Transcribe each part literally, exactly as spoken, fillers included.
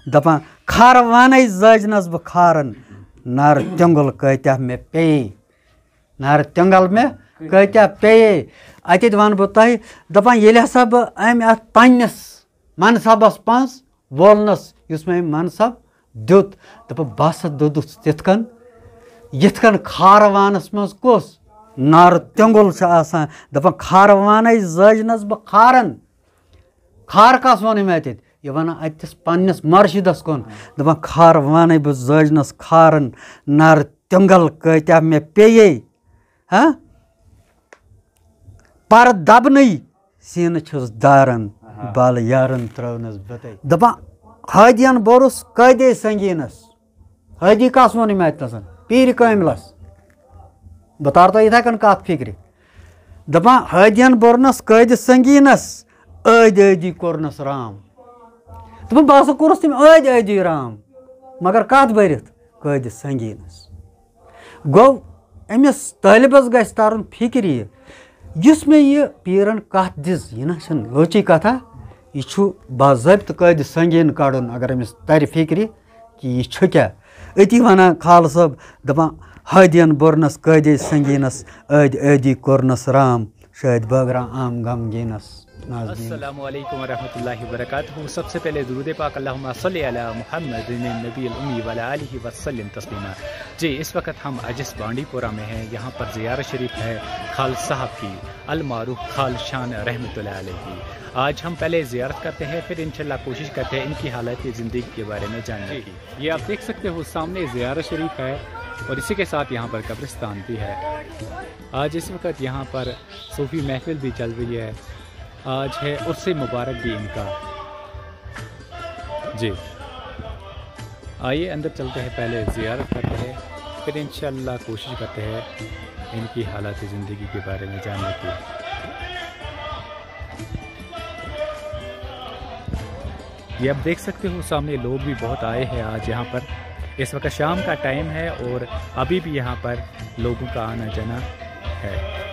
دَپان، کھارٕ وانَے زٲجنَس بہٕ کھارَن، نارٕ تیوٚنٛگُل کۭتیٛاہ مےٚ پیٚیے، نارٕ تیوٚنٛگل مےٚ کۭتیٛاہ پیٚیے۔ اَتہِ تہِ وَنہٕ بہٕ تۄہہِ، دَپان، ییٚلہِ ہسا بہٕ أمۍ اَتھ پنٛنِس منصبَس منٛز وولنَس، یُس مےٚ أمۍ منصب دیُت، دَپان، بہٕ ہسا دوٚدُس تِتھ کٔنۍ، یِتھ کٔنۍ کھارٕ وانَس منٛز کُس نارٕ تیوٚنٛگُل چھُ آسان۔ دَپان، کھارٕ وانَے زٲجنَس بہٕ کھارَن۔ کھار کس ووٚن أمۍ اَتٮ۪تھ؟ یہِ وَنان اَتٮ۪س پنٛنِس مرشدس کُن۔ دَپان، کھار وانَے بہٕ زٲجنَس کھارَن، نارٕ تیوٚنٛگل کۭتیٛاہ مےٚ پیٚیے۔ ہا؟ پر دبنٕے سیٖنہٕ چھُس داران، بل یارن ترٲونس بتَے۔ دَپان، ہٲدین بوٚرُس قٲدے سنگیٖنس۔ ہٲدی کس ووٚن مےٚ اَتہِ نَسَن؟ پیٖرِ کٲملس۔ بہٕ تارٕ تۄہہِ یِتھَے کٔنۍ کتھ فِکرِ۔ دَپان، ہٲدین بوٚرنس قٲدِ سنگیٖنس، ٲدۍ ٲدی کوٚرنس رام۔ دَپان، بہٕ ہسا کوٚرُس تٔمۍ ٲدۍ ٲدی رام، مگر کتھ بٔرِتھ؟ قٲدِ سنگیٖنس۔ گوٚو، أمِس طٲلبس گژھِ ترُن فِکرِ یہِ، یُس مےٚ یہِ پیٖرن کتھ دِژ، یہِ نہ چھَنہٕ لۄچی کتھا، یہِ چھُ باضٲبطہٕ قٲدِ سنگیٖن کڑُن، اگر أمِس ترِ فِکرِ کہِ یہِ چھُ کیٛاہ۔ أتی ونان خالہٕ صٲب، دپان، ہٲدین بوٚرنس قٲدِ سنگیٖنس، ٲدۍ ٲدی کوٚرنس رام، شٲدۍ بٲگراو عام غمگیٖنس۔ نازنین۔ السلام علیکم ورحمۃ اللہ وبرکاتہ۔ سب سے پہلے درود پاک، اللہم صلی علی محمد النبی الامی وعلی آلہ وسلم تسلیما۔ جی، اس وقت ہم اجس بانڈی پورہ میں ہیں، یہاں پر زیارت شریف ہے خال صاحب کی، المعروف خال شان رحمۃ اللہ علیہ کی۔ آج ہم پہلے زیارت کرتے ہیں، پھر انشاءاللہ کوشش کرتے ہیں ان کی حالت زندگی کے بارے میں جاننے کی۔ یہ آپ دیکھ سکتے ہو، سامنے زیارت شریف ہے اور اسی کے ساتھ یہاں پر قبرستان بھی ہے۔ آج اس وقت یہاں پر صوفی محفل بھی چل رہی ہے۔ آج ہے عرس مبارک بھی ان کا۔ جی، آئیے اندر چلتے ہیں، پہلے زیارت کرتے ہیں، پھر انشاءاللہ کوشش کرتے ہیں ان کی حالات زندگی کے بارے میں جاننے کی۔ یہ آپ دیکھ سکتے ہو، سامنے لوگ بھی بہت آئے ہیں آج یہاں پر۔ اس وقت شام کا ٹائم ہے اور ابھی بھی یہاں پر لوگوں کا آنا جانا ہے۔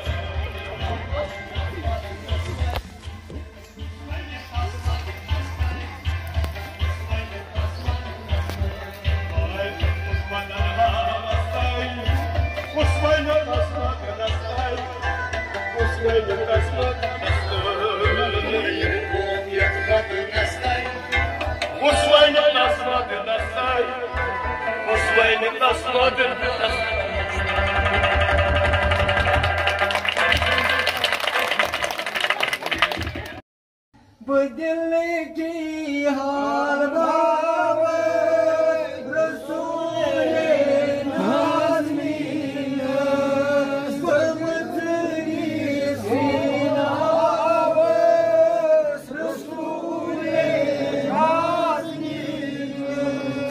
بدل کی حال باب رسول نازنین، بمتنی سینہ رسول نازنین،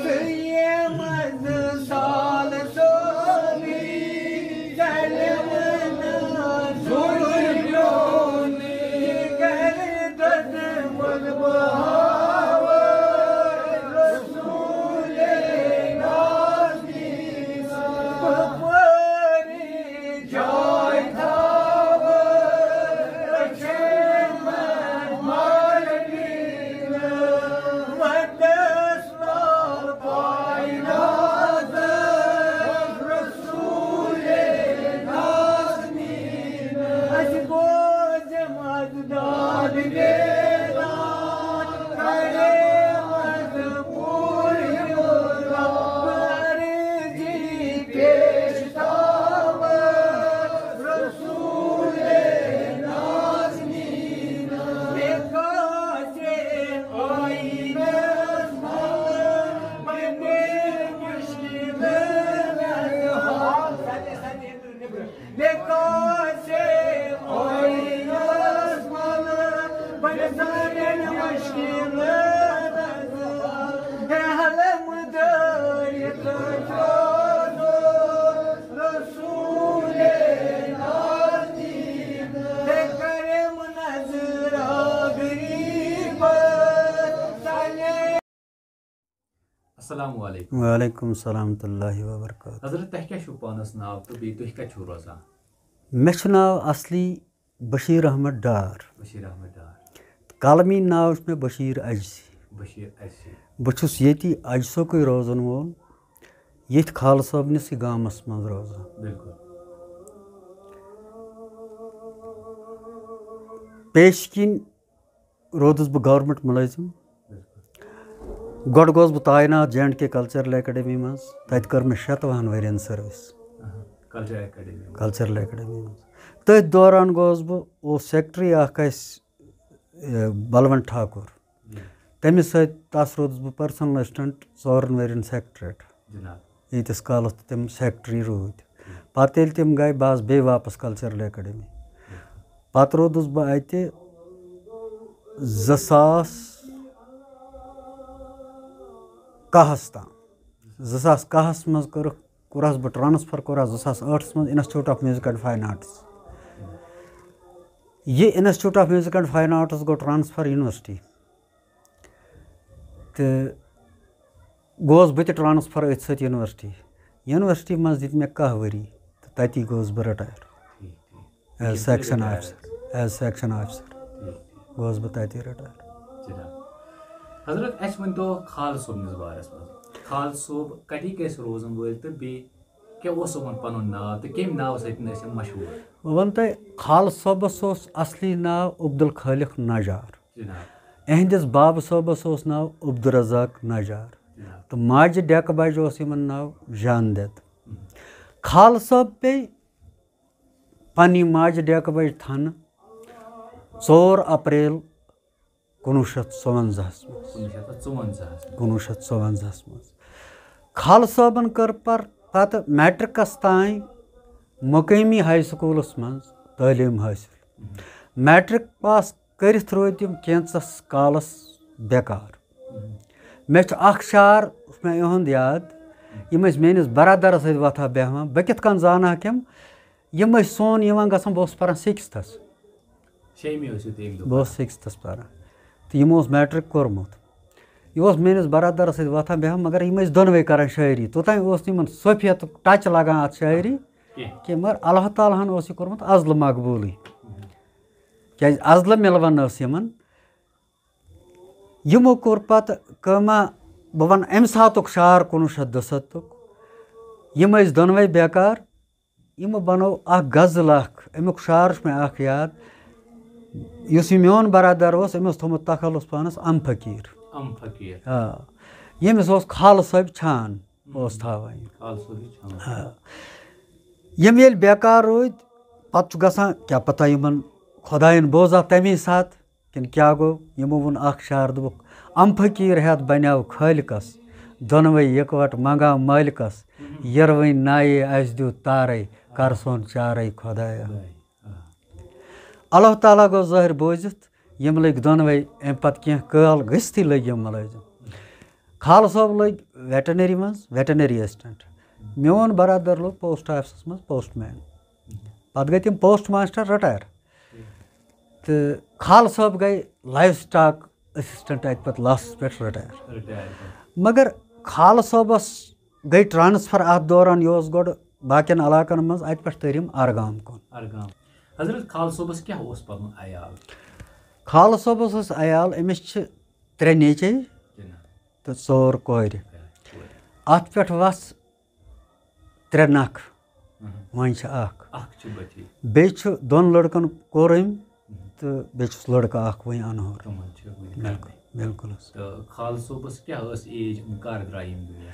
سید سال سونی، کلمہ ظلم السلام علیکم۔ وعلیکم السلام ورحمۃ اللہ وبرکاتہ۔ حضرت، تۄہہِ کیٛاہ چھُو پانَس ناو تہٕ بیٚیہِ تُہۍ کَتہِ چھِو روزان؟ مےٚ چھُ ناو اصلی بشیر احمد ڈار۔ بشیر احمد ڈار۔ قلمی ناو چھُ مےٚ بشیر اجزی۔ بشیر اجسی۔ بہٕ چھُس ییٚتی اجسوکُے روزَن وول، ییٚتھۍ خالہٕ صٲبنِسٕے گامَس منٛز روزان۔ بالکل۔ پیش کِنۍ روٗدُس بہٕ گورنمنٹ مُلٲزِم۔ بالکل۔ گۄڈٕ گوس بہٕ تعینات J and K cultural academy منٛز، تَتہِ کٔر مےٚ شیٚتوُہَن ؤرین service culture academy. Cultural academy منٛز۔ تٔتھۍ دوران گوس بہٕ، اوس سیکرٹری اَکھ اَسہِ، یہِ، بلونت ٹھاکُر، جی۔ تٔمِس سۭتۍ، تَس روٗدُس بہٕ پٔرسنل اسسٹنٹ ژورَن ؤرین سیکرٹریٹ۔ جناب۔ ییٖتِس کالَس تہٕ تِم سیکرٹری روٗدۍ۔ پَتہٕ ییٚلہِ تِم گٔے، بہٕ آس بیٚیہِ واپَس کلچرل اکیڈمی۔ پَتہٕ روٗدُس بہٕ اَتہِ زٕ ساس کاہَس تام۔ زٕ ساس کاہَس منٛز کٔرٕکھ، کوٚرہَس بہٕ ٹرانسفر، کوٚرہَس زٕ ساس ٲٹھَس منٛز institute of music and fine arts. یہِ institute of music and fine arts گوٚو ٹرانسفر یونیورسٹی۔ تہٕ گوس بہٕ تہِ ٹرانسفر أتھۍ سۭتۍ یونیورسٹی۔ یونیورسٹی منٛز دِتۍ مےٚ کاہ ؤری تہٕ تَتی گوس بہٕ رِٹایَر۔ ٹھیٖک، ٹھیٖک۔ As section officer. As section officer ٹھیٖک، ٹھیٖک۔ گوس بہٕ تَتی رِٹایَر۔ جناب۔ حضرت، اَسہِ ؤنۍ تو خالہٕ صٲبنِس بارَس منٛز۔ خالہٕ صٲب کَتِکۍ ٲسۍ روزَن وٲلۍ تہٕ بیٚیہِ کیٛاہ اوس یِمَن پَنُن ناو تہٕ کَمہِ ناوٕ سۭتۍ ٲسۍ یِم مشہوٗر؟ بہٕ وَنہٕ تۄہہِ، خالہٕ صٲبَس اوس اَصلی ناو عبدالخالق نجار۔ جناب۔ اِہِنٛدِس بابہٕ صٲبَس اوس ناو عبدالرزاق نجار۔ جناب۔ تہٕ ماجہِ ڈیکہٕ بجہِ اوس یِمَن ناو جان دٮ۪د۔ خالہٕ صٲب پیٚیہِ پننہِ ماجہِ ڈیکہٕ بجہِ تھنہٕ ژور اپریل کُنوُہ شیٚتھ ژُوَنزاہَس منٛز۔ کُنوُہ شیٚتھ تہٕ ژُوَنزاہَس منٛز۔ کُنوُہ شیٚتھ ژُوَنزاہَس منٛز۔ خالہٕ صٲبن کٔر پر-، پتہٕ میٹرکس تام مقٲمی ہاے سکوٗلس منٛز تعلیٖم حٲصِل۔ میٹرک پاس کٔرِتھ روٗدۍ تِم کینٛژس کالس بیکار۔ مےٚ چھُ اکھ شعر، اوس مےٚ یِہُنٛد یاد، یِم ٲسۍ میٲنِس برادرس سۭتۍ وۄتھان بیٚہوان، بہٕ کِتھ کٔنۍ زانہٕ ہاکھ یِم؟ یِم ٲسۍ سون یِوان گژھان، بہٕ اوسُس پران سِکِستھس۔ شیٚیِمہِ ٲسِو تُہۍ اَمہِ دۄہ بہٕ اوسُس سِکِستھس پران۔ تہٕ یِمو اوس میٹرک کوٚرمُت۔ یہِ اوس میٲنِس برادرس سۭتۍ وۄتھان بیٚہوان، مگر یِم ٲسۍ دۄنوَے کران شٲعری۔ توٚتام اوس نہٕ یِمن صوفیتُک ٹچ لگان اتھ شٲعری کینٛہہ۔ کینٛہہ، مگر اللہ تعالیٰ ہن اوس یہِ کوٚرمُت ازلہٕ مقبوٗلٕے۔ کیازِ ازلہٕ مِلوَن ٲس یِمن۔ یِمو کوٚر پتہٕ کٲمہ، بہٕ ونہٕ امہِ ساتُک شعر کُنوُہ شیٚتھ دُسَتتھُک۔ یِم ٲسۍ دۄنوَے بیکار۔ یِمو بنوو اکھ غزل اکھ، امیُک شعر چھُ مےٚ اکھ یاد۔ یُس یہِ میون برادر اوس، أمۍ اوس تھوٚومُت تخلص پانس ام فقیٖر۔ ام فقیٖر۔ آ، ییٚمِس اوس خالہٕ صٲبۍ چھان اوس تھاوان۔ خالہٕ صٲبٕے چھُ۔ آ۔ یِم ییٚلہِ بیکار روٗدۍ، پتہٕ چھُ گژھان کیٛاہ پتہ یِمن خۄداین بوزا تَمی ساتہٕ کِنہٕ کیٛاہ گوٚو، یِمو ووٚن اکھ شعر، دوٚپُکھ، ام فقیٖر ہٮ۪تھ بنیو خٲلقس، دۄنوَے یکوٹ منگاو مٲلکس، یروٕنۍ نایے اَسہِ دیُت تارے، کر سون چارے خۄدایا۔ اللہ تعالیٰ گوٚو ظٲہِر بوٗزِتھ، یِم لٔگۍ دۄنوَے، اَمہِ پتہٕ کینٛہہ کٲل گٔژھتھٕے لٔگۍ یِم مُلٲزِم۔ خالہٕ صٲب لٔگۍ ویٹرنری منٛز، ویٹرنری اسسٹنٹ۔ میون برادر لوٚگ پوسٹ آفسس منٛز پوسٹ مین۔ پتہٕ گٔے تِم پوسٹ ماسٹر رِٹایَر۔ تہٕ خالہٕ صٲب گٔے لایِو سٹاک اسسٹنٹ اَتہِ پتہٕ لاسٹس پٮ۪ٹھ رِٹایَر۔ رِٹایَر۔ مگر خالہٕ صٲبس گٔے ٹرانسفر اَتھ دوران، یہِ اوس گۄڈٕ باقین علاقن منٛز، اَتہِ پٮ۪ٹھ تٔرۍ یِم آرگام کُن۔ اَرگام۔ حضرت، خالہٕ صٲبس کیٛاہ اوس پنُن عیال؟ خالہٕ صٲبس اوس عیال، أمِس چھِ ترٛےٚ نیٚچے جناب۔ تہٕ ژور کورِ۔ اَتھ پٮ۪ٹھ وَژھ ترٛےٚ نکھ، وۄنۍ چھِ اکھ۔ اکھ چھُ بچی۔ بیٚیہِ چھُ دۄن لڑکن کوٚر أمۍ تہٕ بیٚیہِ چھُس لڑکہٕ اکھ وۄنۍ اَنہور۔ تِمن چھِ وٕنہِ بِلکُل، کرنٕے۔ بِلکُل حظ۔ تہٕ خالہٕ صٲبس کیٛاہ ٲس ایج، کر درٛاے یِم دُنیا؟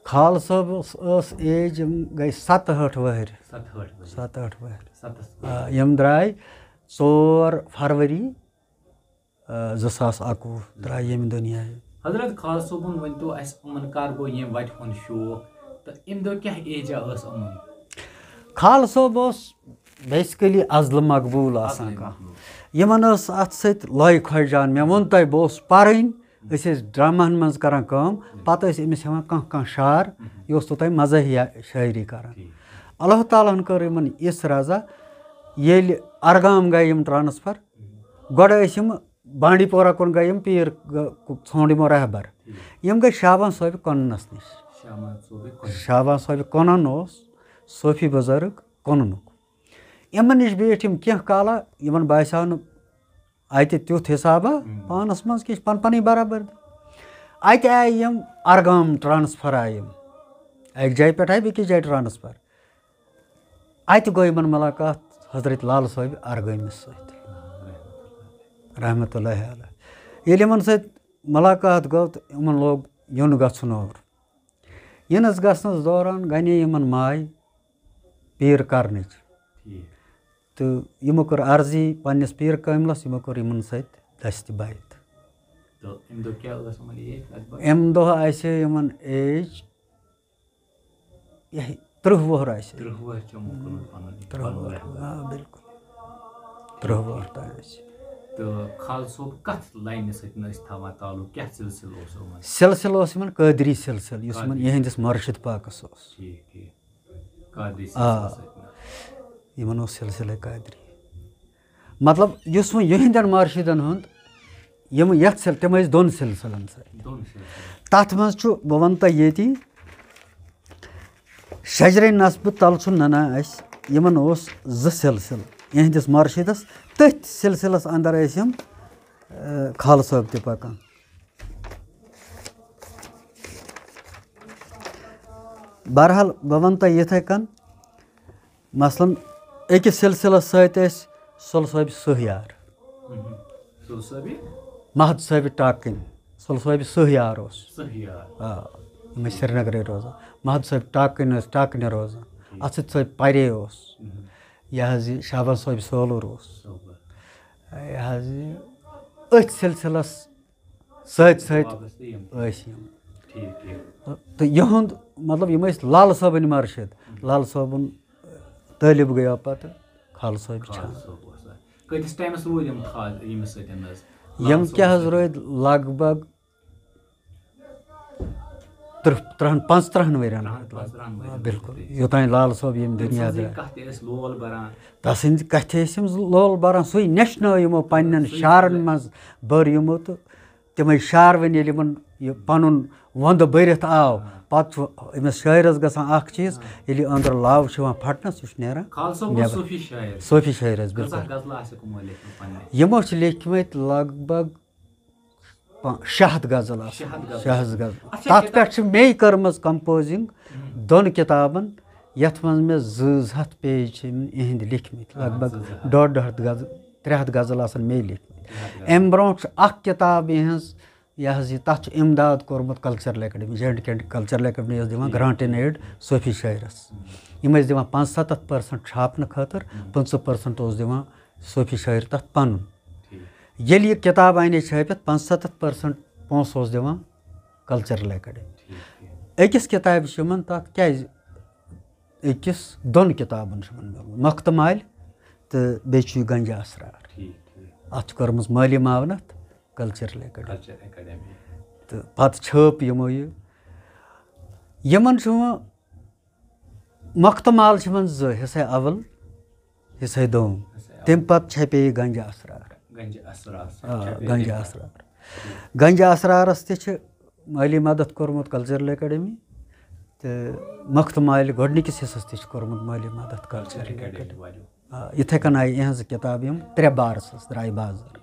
خالہٕ صٲبس ٲس ایج، یِم گٔے ستہٕ ہٲٹھ وٕہٕرۍ۔ ستہٕ ہٲٹھ ؤری۔ ستہٕ ٲٹھ وٕہٕرۍ۔ ستس۔ آ، یِم درٛاے ژور فروری، آ، زٕ ساس اَکوُہ درٛاے ییٚمہِ دُنیاہہِ۔ حضرت، خالہٕ صٲبُن ؤنۍ تو اَسہِ، یِمن کر گوٚو ییٚمہِ وَتہِ ہُنٛد شوق تہٕ اَمہِ دۄہ کیٛاہ ایجا ٲس یِمن؟ خالہٕ صٲب اوس بیسِکٔلی ازلہٕ مقبوٗل آسان ازلہٕ کانٛہہ۔ مقبوٗل۔ یِمن ٲس اَتھ سۭتۍ لایہِ خۄش جان۔ مےٚ ووٚن تۄہہِ، بہٕ اوسُس پَرٕنۍ، أسۍ ٲسۍ ڈراماہن منٛز کران کٲم، پتہٕ ٲسۍ أمِس ہٮ۪وان کانٛہہ کانٛہہ شعر، یہِ اوس توٚتام مزاحیہ شٲعری کران۔ ٹھیٖک۔ اللہ تعالیٰ ہن کٔر یِمن یِژھ رضا، ییٚلہِ اَرگام گٔے یِم ٹرانسفر، گۄڈٕ ٲسۍ یِم بانڈی پورہ کُن گٔے یِم پیٖر گ-، ژھونٛڈ یِمو رہبر۔ یِم گٔے شابان صٲبہِ کۄننس نِش۔ شابان صٲبہِ کۄنن۔ شابان صٲبہِ کۄنن اوس صوفی بُزرگ کۄننُک۔ یِمن نِش بیٖٹھۍ یِم کینٛہہ کالا، یِمن باسیو نہٕ اَتہِ تیُتھ حسابہ پانس منٛز کینٛہہ، پن پنٕنۍ برابردی۔ اَتہِ آیہِ یِم اَرگام ٹرانسفر آیہِ یِم، اَکہِ جایہِ پٮ۪ٹھ آیہِ بیٚکِس جایہِ ٹرانسفر۔ اَتہِ گوٚو یِمن مُلاقات حضرت لال صٲبِ اَرگٲمِس سۭتۍ، رحمتہ اللہ علیہ۔ ییٚلہِ یِمن سۭتۍ مُلاقات گوٚو تہٕ یِمن لوگ یُن گژھُن اور۔ یِنس گژھنس دوران گنے یِمن ماے پیٖر کرنٕچ۔ ٹھیٖک۔ تہٕ یِمو کٔر عرضی پننِس پیٖر کٲملس، یِمو کٔر یِمن سۭتۍ دستہِ بیعت۔ تہٕ اَمہِ دۄہ کیٛاہ ٲس یِمن ایج لگ بگ؟ امہِ دۄہ آسہِ یِمن ایج یِہے ترٕٛہ وُہُر آسہِ۔ ترٕٛہ وُہُر چھِ یِمو کوٚرمُت پنُن یہِ ترٕٛہ پنُن وُہُر، رحلہٕ۔ آ، بالکل۔ ترٕٛہ وُہُر تام آسہِ۔ تہٕ خالہٕ صٲب کتھ لاینہِ سۭتۍ ٲسۍ تھاوان تعلق، کیٛاہ سلسلہٕ اوس یِمن؟ سلسلہٕ اوس یِمن قٲدری سلسلہٕ، یُس یِمن قٲدری۔ یِہنٛدِس مرشد پاکس اوس۔ ٹھیٖک، ٹھیٖک۔ قادری آ۔ سلسلہٕ سۭتۍ۔ یِمن اوس سلسلے قادری۔ مطلب، یُس وۄنۍ یِہنٛدٮ۪ن مرشدن ہُنٛد، یِم یتھ سل-، تِم ٲسۍ دۄن سلسلن سۭتۍ۔ دۄن سلسلن۔ تتھ منٛز چھُ، بہٕ ونہٕ تۄہہِ ییٚتی، شجرے نسبہٕ تل چھُ ننان اسہِ، یِمن اوس زٕ سلسلہٕ یِہنٛدِس مرشدس، تٔتھۍ سلسلس اندر ٲسۍ یِم، اہ، خالہٕ صٲب تہِ پکان۔ بہرحال، بہٕ ونہٕ تۄہہِ یِتھے کٔنۍ، مثلاً، أکِس سلسلس سۭتۍ ٲسۍ سُل صٲبۍ سُہ یار، مہم۔ سُل صٲبۍ؟ محد صٲبۍ ٹاکٕنۍ، سُل صٲبۍ سُہ یار اوس۔ سُہ یار۔ آ، یِم ٲسۍ سرینگرے روزان۔ محد صٲبۍ ٹاکٕنۍ ٲسۍ ٹاکنہِ روزان۔ اسد صٲبۍ پرے اوس۔ مہم۔ یہِ حظ یہِ شہباز صٲبۍ سولوٗر اوس۔ سولوٗر۔ یہِ حظ یہِ أتھۍ سلسلس سۭتۍ سۭتۍ وابستہٕ یِم۔ ٲسۍ یِم۔ ٹھیٖک، ٹھیٖک۔ تہٕ یِہُنٛد مطلب، یِم ٲسۍ لال صٲبٕنۍ مرشد۔ لال صٲبُن طٲلب گٔیو پتہٕ خالہٕ صٲبۍ چھان۔ خالہٕ صٲب اوس اَتھ۔ کۭتِس ٹایمَس روٗدۍ یِم خاص ییٚمِس سۭتۍ حظ؟ یِم کیٛاہ حظ روٗدۍ لگ بگ تٕرٛہ، تٕرٛہَن، پانٛژترٛہَن ؤرِین۔ تٕرٛہَن، پانٛژترٛہَن ؤرِین۔ آ، بِلکُل۔ یوٚتام لال صٲب ییٚمہِ تٔمۍ دُنیا سٕنٛزٕے درٛاو۔ کَتھِ ٲسۍ لول بَران۔ تَسٕنٛدِ کَتھِ ٲسۍ یِم لول بَران، سُے نیٚچھنٲو یِمو پنٛنٮ۪ن سُے شعرَن سُے۔ منٛز بٔر یِمو تہٕ تِمَے شعر وۄنۍ ییٚلہِ یِمَن یہِ پَنُن وۄندٕ بٔرِتھ آو، آ۔ پَتہٕ چھُ أمِس شٲعرَس گژھان اَکھ چیٖز، آ۔ ییٚلہِ یہِ أنٛدرٕ لَو چھُ یِوان پھَٹنَس، سُہ چھُ نیران خالہٕ صٲب اوس نٮ۪بَر۔ صوٗفی شٲعر۔ صوٗفی شٲعر حظ، کۭژاہ بِلکُل۔ غزلہٕ آسٮ۪کھ یِمو لیکھمٕتۍ پنٛنہِ؟ یِمو چھِ لیکھمٕتۍ لگ بگ پا-، شےٚ ہَتھ غزل آسہٕ۔ شےٚ ہَتھ غزل۔ شےٚ ہَتھ غزل۔ اچھا، تَتھ کِتاب۔ پٮ۪ٹھ چھِ مے کٔرمٕژ کمپوزنگ ہم۔ دۄن کِتابَن، یَتھ منٛز مےٚ زٕ زٕ ہَتھ پیج چھِ یِم یِہِنٛدۍ لیکھمٕتۍ، لگ بگ زٕ زٕ ہَتھ۔ ڈۄڈ ڈۄڈ ہَتھ غزل، ترٛےٚ ہَتھ غزل آسَن مے لیکھمٕتۍ۔ ترٛےٚ ہَتھ غزل۔ اَمہِ برونٛٹھ چھُ اَکھ کِتاب یِہٕنٛز، یہِ حظ یہِ، تَتھ چھُ اِمداد کوٚرمُت cultural academy, J and K cultural academy ٲس دِوان گرانٹ ان ایڈ صوفی شٲعرَس۔ یِم ٲسۍ دِوان پانٛژھ سَتَتھ پٔرسنٹ چھاپنہٕ خٲطرٕ، پٕنٛژٕہ پٔرسنٹ اوس دِوان صوفی شٲعر تَتھ پَنُن۔ ٹھیٖک۔ ییٚلہِ یہِ کِتاب اَنے چھٲپِتھ، پانٛژھ سَتَتھ پٔرسنٹ پونٛسہٕ اوس دِوان کلچرل اکیڈمی۔ ٹھیٖک، ٹھیٖک۔ أکِس کِتابہِ چھُ یِمَن تَتھ کیٛازِ، أکِس دۄن کِتابَن چھُ یِمَن میوٗلمُت، مۄختہٕ مالہِ تہٕ بیٚیہِ چھُ یہِ گنجہِ اسرار۔ ٹھیٖک، ٹھیٖک۔ اَتھ چھُ کٔرمٕژ مٲلی معاوِنَت کلچرل اکیڈمی۔ Culture academy. تہٕ پَتہٕ چھٲپ یِمو یہِ۔ یِمَن چھُ وۄنۍ مۄختہٕ مال چھِ یِمَن زٕ، حصے اول، حصے دوم۔ حصے اول۔ تَمہِ پَتہٕ چھپے یہِ گنجہِ اسرار۔ گنجہِ اسرار۔ آ، گنجہِ اسرار۔ گنجہِ اسرارَس تہِ چھِ مٲلی مدد کوٚرمُت کلچرل اکیڈمی تہٕ مۄختہٕ مالہِ گۄڈٕنِکِس حصس تہِ چھُ کوٚرمُت مٲلی مدد کلچرل اکیڈمی۔ والیو۔ آ، یِتھَے کٔنۍ آیہِ یِہٕنٛزٕ کِتابہٕ یِم ترٛےٚ بارس درٛاے بازر۔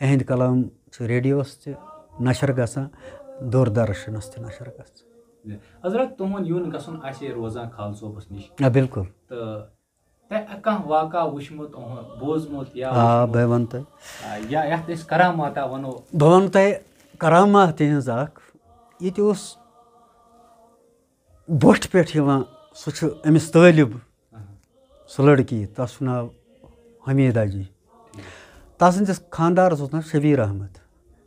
یِہِنٛدۍ کلام چھِ ریڈیوس تہِ نشر گژھان، دوٗر درشنس تہِ نشر گژھان۔ حضرت، تُہُنٛد یُن گژھُن آسہِ ہے روزان خالہٕ صٲبس نِش۔ آ، بِلکُل۔ تہٕ تۄہہِ کانٛہہ واقعہ وٕچھمُت، اُہُنٛد بوٗزمُت یا آ، وٕچھمُت؟ بہٕ وَنہٕ تۄہہِ۔ آ، یا یَتھ أسۍ کراماتا وَنو۔ بہٕ وَنہٕ تۄہہِ کرامات تِہِنٛز اَکھ۔ یہِ تہِ اوس بوٚٹھِ پٮ۪ٹھ یِوان، سُہ چھُ أمِس طٲلب، سُہ لٔڑکی، تَس چھُ ناو حمیٖدہ جی۔ تَسٕنٛدِس خانٛدارَس اوس ناو شبیٖر احمد۔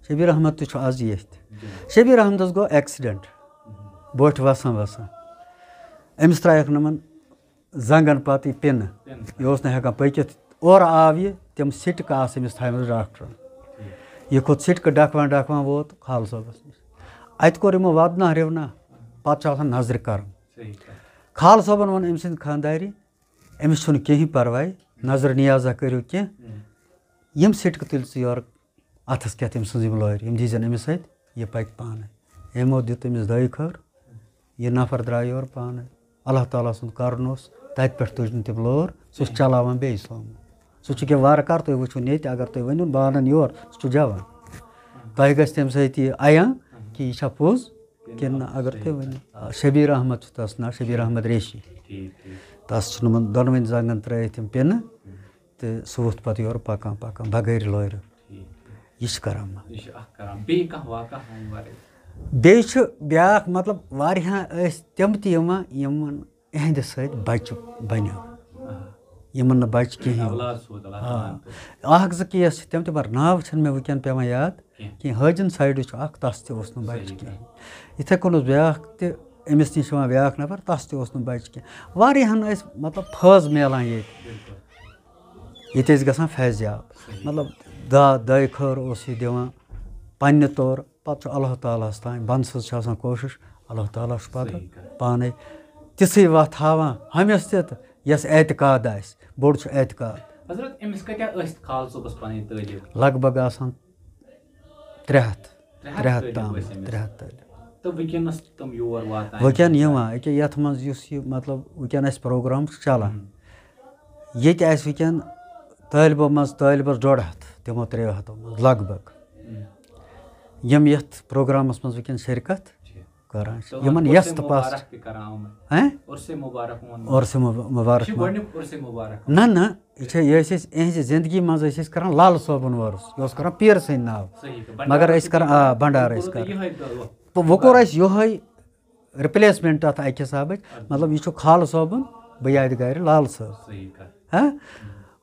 شبیٖر احمد تہِ چھُ آز ییٚتھۍ۔ شبیٖر احمدَس گوٚو ایکسیڈنٹ بوٚٹھِ وَسان وَسان۔ أمِس ترٛایَکھ نہٕ یِمَن زنٛگن پتہٕ یہِ پِنہٕ۔ پِنہٕ۔ یہِ اوس نہٕ ہٮ۪کان پٔکِتھ۔ اورٕ آو یہِ، تِم سِٹکہٕ آسہٕ أمِس تھایمَژٕ ڈاکٹرن۔ یہِ کھوٚت سِٹکہٕ ڈکھوان ڈکھوان ووت خالہٕ صٲبَس نِش۔ اَتہِ کوٚر یِمو وَدناہ رِوناہ، پَتہٕ چھُ آسان نظرِ کَرُن۔ صحیح کَتھ۔ خالہٕ صٲبَن ووٚن أمۍ سٕنٛدِ خانٛدارِ، أمِس چھُنہٕ کِہیٖنۍ پَرواے، نظرِ نیازا کٔرِو کینٛہہ۔ ہُم۔ یِم سِٹکہٕ تُلۍ ژٕ یورٕ اَتھَس کٮ۪تھ أمۍ سٕنٛز یِم لورِ، یِم دیٖزٮ۪ن أمِس اَتھِ، یہِ پَکہِ پانَے۔ یِمو دیُت أمِس دٲے خٲر، یہِ نفر درٛاو یورٕ پانَے۔ اللہ تعالیٰ سُنٛد کَرُن اوس، تَتہِ پٮ۪ٹھ تُج نہٕ تٔمۍ لور، سُہ اوس چلاوان بیٚیہِ سومو۔ سُہ چھُ کینٛہہ وارٕ کار، تُہۍ وٕچھِو ییٚتہِ، اگر تُہۍ ؤنِو بہٕ اَنَن یور، سُہ چھُ جوان۔ تۄہہِ گژھِ تَمہِ سۭتۍ یہِ اَیان، کہِ یہِ چھا پوٚز کِنہٕ نہ، اگر تُہۍ ؤنِو۔ آ، شبیر احمد چھُ تَس ناو، شبیر احمد ریشی۔ ٹھیٖک، ٹھیٖک۔ تَس چھُ یِمَن دۄنوٕنۍ زنٛگَن ترٛٲیِتھ یِم پِنہٕ تہٕ سُہ ووٚتھ پَتہٕ یورٕ پَکان پَکان بغٲرِ لورِ۔ ٹھیٖک، ٹھیٖک۔ یہِ چھِ کران منٛدٕ۔ یہِ چھِ اَکھ کران۔ بیٚیہِ کانٛہہ واقعہ اَمہِ وَرٲے؟ بیٚیہِ چھُ بیٛاکھ، مطلب، واریاہ ٲسۍ تِم تہِ یِوان یِمَن اِہِنٛدِ سۭتۍ بَچہِ بَنیو، آ۔ یِمَن نہٕ بَچہِ کِہیٖنۍ۔ اولاد سوز اللہ آ۔ تعالیٰ ہَن تہٕ۔ اَکھ زٕ کیس چھِ تِم تہِ، مگر ناو چھِنہٕ مےٚ وٕنکٮ۪ن پٮ۪وان یاد کینٛہہ۔ کینٛہہ۔ حٲجِن سایڈٕ چھُ اَکھ، تَس تہِ اوس نہٕ بَچہِ صحیح کینٛہہ۔ کَتھ۔ یِتھَے کٔنۍ اوس بیٛاکھ تہِ، أمِس نِش یِوان بیٛاکھ نفر، تَس تہِ اوس نہٕ بَچہِ کینٛہہ۔ واریاہَن ٲسۍ، مطلب، فٲض میلان ییٚتہِ۔ بِلکُل۔ ییٚتہِ ٲسۍ گژھان فیض یاب۔ صحیح۔ مطلب، دا-، دۄیہِ خٲر اوس یہِ دِوان پنٛنہِ طور، پَتہٕ چھُ اللہ تعالیٰ ہَس تام، بنٛدٕ سٕنٛز چھِ آسان کوٗشِش، اللہ تعالیٰ چھُ پَتہٕ صحیح کَتھ۔ پانَے تِژھٕے وَتھ ہاوان ہُمِس تہِ تہٕ یَس اعتقاد آسہِ، بوٚڑ چھُ اعتقاد۔ حضرت، أمِس کۭتیٛاہ ٲسۍ خال صٲبَس پَنٕنۍ طٲلب؟ لگ بگ آسان ترٛےٚ ہَتھ، ترٛےٚ ہَتھ ترٛےٚ ہَتھ طٲلب تام، ٲسۍ أمِس۔ ترٛےٚ ہَتھ طٲلب۔ تہٕ وٕنکیٚنَس تِم یور واتان؟ وٕنکیٚن یِوان، أکیٛاہ یَتھ منٛز یُس یہِ، مطلب، وٕنکیٚن اَسہِ پروگرام چھُ چَلان، ہُم۔ ییٚتہِ آسہِ وٕنکیٚن طٲلبو منٛز طٲلبَس ڈۄڈ ہَتھ، تِمو ترٛیٚیو ہَتو منٛز لگ بگ، ہُم۔ یِم یَتھ پروگرامَس منٛز وٕنکیٚن شرکت ٹھیٖک۔ کران چھِ۔ تہٕ یِمَن عرسے یَس تہٕ پَس مُبارک تہِ کران آمٕتۍ۔ ہیں؟ عرسے مُبارک ووٚن۔ عرسے مُب-، مُبارک چھِ ما-، گۄڈٕنیُک عرسے مُبارک۔ نہ، نہ، یہِ چھِ، یہِ ٲسۍ أسۍ، یِہِنٛزِ زندگی منٛز ٲسۍ أسۍ کران لالہٕ صٲبُن عرس۔ یہِ اوس کران پیٖرٕ سٕنٛدِ ناو۔ صحیح۔ مگر أسۍ کران، آ، بھنڈارٕ ٲسۍ کران۔ یِہوٚے دۄہ۔ تہٕ وۄنۍ کوٚر اَسہِ یِہوٚے replacement اَتھ اَکہِ حسابٕچ۔ اَدٕ۔ مطلب، یہِ چھُ خالہٕ صٲبُن، بہٕ یادگارِ لالہٕ صٲب۔ صحیح کَتھ۔ ہہ؟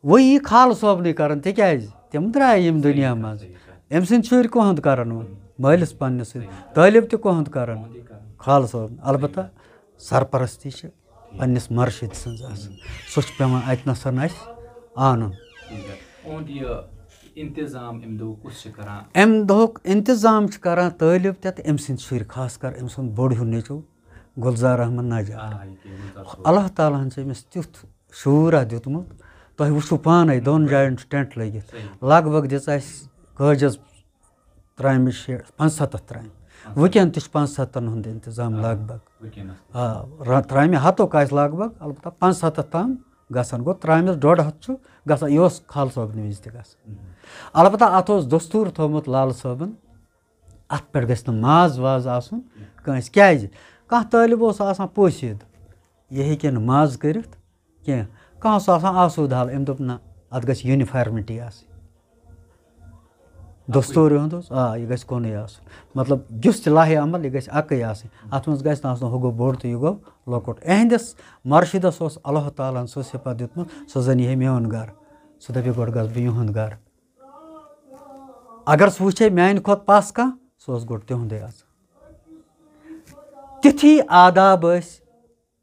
وۄنۍ یی خالہٕ صٲبنٕے کران، تِکیٛازِ تِم درٛاے ییٚمہِ دُنیا منٛز۔ صحیح کَتھ۔ أمۍ سٕنٛدۍ شُرۍ کُہنٛد کرن وۄنۍ؟ مٲلِس پننِسٕے۔ صحیح۔ طٲلب تہِ کُہنٛد کرن؟ کُہنٛدٕے کرن۔ خالہٕ صٲب۔ البتہ صحیح۔ سرپرستی چھِ ٹھیٖک۔ پننِس مرشد سٕنٛز آسان۔ ہُم۔ سُہ چھُ پٮ۪وان اَتہِ نَسَن اَسہِ آنُن۔ ٹھیٖک۔ اُہُنٛد یہِ انتظام اَمہِ دۄہ کُس چھُ کران؟ اَمہِ دۄہُک انتظام چھُ کران طٲلب تہِ تہٕ أمۍ سٕنٛدۍ شُرۍ، خاص کر أمۍ سُنٛد بوٚڑ ہیوٗ نیٚچو گُلزار احمد نجار۔ آ، یہِ کیٛاہ گُلزار صٲب؟ اللہ تعالیٰ ہَن چھُ أمِس تیُتھ شعوٗرا دیُتمُت۔ تۄہہِ وٕچھِو پانَے، دۄن جایَن چھُ ٹٮ۪نٛٹ لٲگِتھ۔ صحیح۔ لگ بگ دِژ اَسہِ کٲجَس ترٛامہِ شےٚ، پانٛژھ سَتَتھ ترٛامہِ۔ پانٛژھ سَتَتھ۔ وٕنکٮ۪ن تہِ چھِ پانٛژھ سَتَتھ ہُنٛد اِنتظام آ، لگ بگ۔ وٕنکٮ۪نَس تہِ۔ آ، را-، ترٛامہِ ہَتُک آسہِ لگ بگ، البتہ پانٛژھ سَتَتھ تام گژھن۔ گوٚو، ترٛامِس ڈۄڈ ہَتھ چھُ گژھان۔ یہِ اوس خالہٕ صٲبنہِ وِزِ تہِ گژھان۔ مم۔ البتہ اَتھ اوس دستوٗر تھوٚومُت لالہٕ صٲبَن، اَتھ پٮ۪ٹھ گژھِ نہٕ ماز واز آسُن کینٛہہ۔ کٲنٛسہِ۔ کیٛازِ؟ کانٛہہ طٲلب اوس آسان پوسید، یہِ ہیٚکہِ نہٕ ماز کٔرِتھ کینٛہہ۔ کانٛہہ اوس آسان آسوٗدٕ حال، أمۍ دوٚپ، "نہ، اَتھ گژھِ uniformity آسٕنۍ۔" دستوٗر یِہُنٛد اوس، آ، یہِ گژھِ کُنُے آسُن۔ مطلب، یُس تہِ لاہہِ عمل، یہِ گژھِ اَکٕے آسٕنۍ۔ اَتھ منٛز گژھِ نہٕ آسُن، ہُہ گوٚو بوٚڑ تہٕ یہِ گوٚو لۄکُٹ۔ اِہِنٛدِس مرشدَس اوس اللہ تعالیٰ ہَن سُہ صفت دیُتمُت، سُہ زَن یِہے میون گَرٕ۔ سُہ دَپہِ، "گۄڈٕ گژھٕ بہٕ یِہُنٛد گَرٕ۔" اگر سُہ وٕچھے میٛانہِ کھۄتہٕ پَس کانٛہہ، سُہ اوس گۄڈٕ تِہُنٛدُے آسان۔ تِتھی آداب ٲسۍ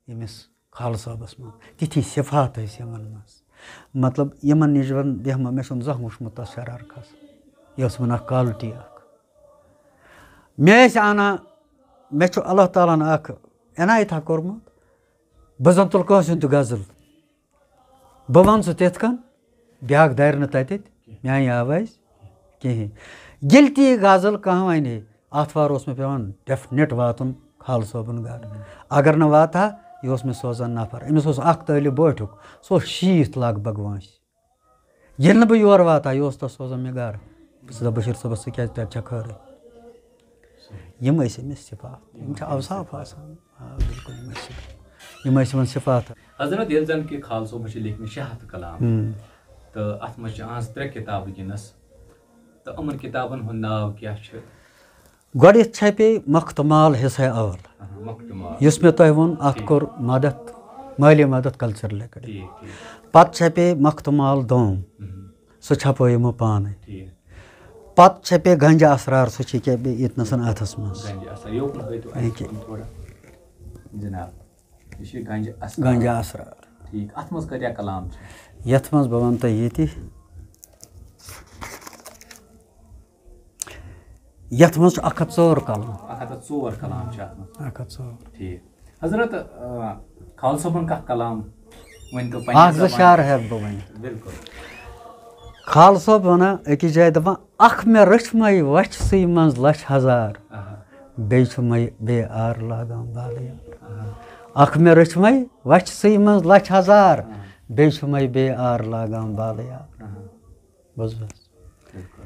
ییٚمِس خالہٕ صٲبَس منٛز، تِتھی صفات ٲسۍ یِمَن منٛز۔ مطلب، یِمَن نِش زَن بیٚہمہٕ، مےٚ چھُنہٕ زانٛہہ وٕچھمُت تَس شرار کھسان۔ یہِ ٲس وَنان quality اَکھ۔ مےٚ ٲسۍ اَنان، مےٚ چھُ اللہ تعالیٰ ہَن اَکھ عنایتھا کوٚرمُت، بہٕ زَن تُلہٕ کٲنٛسہِ ہُنٛد تہِ غزل۔ بہٕ وَنہٕ سُہ تِتھ کٔنۍ، بیٛاکھ دَرِ نہٕ تَتٮ۪تھ میٛانہِ آوازِ کِہیٖنۍ۔ ییٚلہِ تہِ یہِ غزل کانٛہہ وَنہِ ہے، آتھوار اوس مےٚ پٮ۪وان definite واتُن خالہٕ صٲبُن گَرٕ۔ اگر نہٕ واتہٕ ہا، یہِ اوس مےٚ سوزان نفر۔ أمِس اوس اَکھ طٲلب بٲٹھیُک، سُہ اوس شیٖتھ لگ بگ وٲنٛسہِ۔ ییٚلہِ نہٕ بہٕ یور واتہٕ ہا، یہِ اوس تَس سوزان مےٚ گَرٕ۔ بہٕ چھُس دَپان، "بٔشیٖر صٲبَس، ژٕ کیٛازِ تَتہِ چھَکھ خٲرٕے؟" یِم ٲسۍ أمِس صِفات، یِم چھِ اوصاف آسان۔ آ، بِلکُل، یِم ٲسۍ، یِم ٲسۍ یِمَن صِفات۔ حضرت، ییٚلہِ زَن کہِ خالہٕ صٲبَس چھِ لیکھمٕتۍ شےٚ ہَتھ کلام، ہُم۔ تہٕ اَتھ منٛز چھِ أہٕنٛز ترٛےٚ کِتابہٕ وٕنکیٚنَس، تہٕ یِمَن کِتابَن ہُنٛد ناو کیٛاہ چھُ؟ گۄڈٕنیتھ چھپے مختمال حصہ اول، اہا، مختمال۔ یُس مےٚ تۄہہِ ووٚن، اَتھ ٹھیٖک۔ کوٚر مدد، مٲلی مدد Cultural Academy۔ ٹھیٖک، ٹھیٖک۔ پتہٕ چھپے مختمال دوم، مہم۔ سُہ چھپو یِمو پانے۔ ٹھیٖک۔ پتہٕ چھپے گنج اسرار، سُہ چھِ ییٚکیٛاہ بیٚیہِ ییٚتہِ نَسَن اَتھس منٛز۔ گنج اسرار، یوکُن ہٲیتو اَسہِ ییٚکیٛاہ۔ تھوڑا۔ جناب، یہِ چھِ گنج اسرار۔ گنج اسرار۔ ٹھیٖک، اَتھ منٛز کۭتیٛاہ کلام چھِ؟ یَتھ منٛز بہٕ وَنہٕ تۄہہِ ییٚتہِ، یَتھ منٛز چھُ اَکھ ہَتھ ژور کلام۔ اَکھ ہَتھ تہٕ ژور کلام چھِ اَتھ منٛز۔ اَکھ ہَتھ ژور۔ ٹھیٖک۔ حضرت، آ، خالہٕ صٲبُن کانٛہہ کلام ؤنۍ تو پننہِ اَکھ زٕ زبانہِ۔ شعر ہٮ۪کہٕ بہٕ ؤنِتھ۔ بِلکُل۔ خالہٕ صٲب وَنان أکِس جایہِ، دَپان، "اَکھ مےٚ رٔچھمَے وَچھسٕے منٛز لَچھ ہَزار، آہا۔ بیٚیہِ چھُ مَے بے عار لاگان بالہٕ یار۔" آہا۔ "اَکھ مےٚ رٔچھمَے وَچھسٕے منٛز لَچھ ہَزار، آہا۔ بیٚیہِ چھُ مَے بے عار لاگان بالہٕ یار۔" آہا۔ بس، بس۔ بِلکُل۔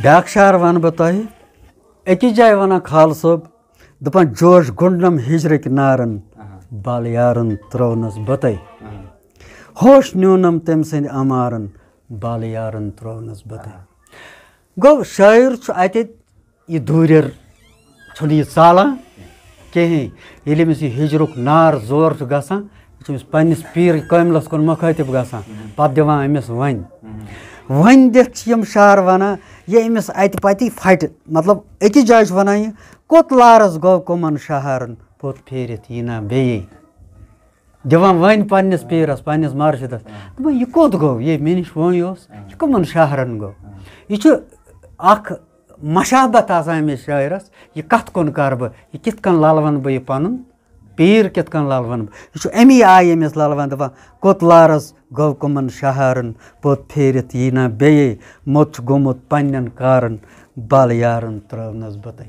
بیٛاکھ شعر وَنہٕ بہٕ تۄہہِ۔ أکِس جایہِ وَنان خالہٕ صٲب، دَپان، "جوش گوٚنٛڈنَم ہِجرٕکۍ نارَن، اہن۔ بَل یارَن ترٛٲونَس بَتَے۔ اہن۔ ہوش نیوٗنَم تٔمۍ سٕنٛدِ اَمارَن، بَل یارَن ترٛٲونَس بَتَے۔" اہن۔ گوٚو، شٲعر چھُ اَتہِ یہِ دوٗرٮ۪ر چھُنہٕ یہِ ژالان کِہیٖنۍ۔ ییٚلہِ أمِس یہِ ہِجرُک نار زور چھُ گژھان، یہِ چھُ أمِس پنٛنِس پیٖر کٲملَس کُن مُخٲطِب گژھان، پَتہٕ دِوان أمِس وَنہِ۔ وَنہِ دِتھ چھِ یِم شعر وَنان، یہِ أمِس اَتہِ پَتہِ پھَٹہِ۔ مطلب، أکِس جایہِ چھُ وَنان یہِ، "کوٚت لارَس گوٚو کٕمَن شہرَن، پوٚت پھیٖرِتھ یی نا بیٚیہِ۔" دِوان وَنہِ پنٛنِس پیٖرَس، پنٛنِس مُرشِدَس۔ دَپان، "یہِ کوٚت گوٚو؟ یہِ مےٚ نِش وۄنۍ اوس، یہِ کٕمَن شہرَن گوٚو؟" یہِ چھُ اَکھ مشابت آسان أمِس شٲعرَس، یہِ کَتھ کُن کَرٕ بہٕ، یہِ کِتھ کٔنۍ لَلوَن بہٕ یہِ پَنُن پیٖر، کِتھ کٔنۍ لَلوَن بہٕ؟ یہِ چھُ اَمی آیہِ أمِس لَلوان، دَپان، "کوٚت لارَس گوٚو کٕمَن شہرَن، پوٚت پھیٖرِتھ یی نا بیٚیہِ، موٚت چھُ گوٚمُت پنٛنٮ۪ن کارَن، بَل یارَن ترٛٲونَس بَتَے۔"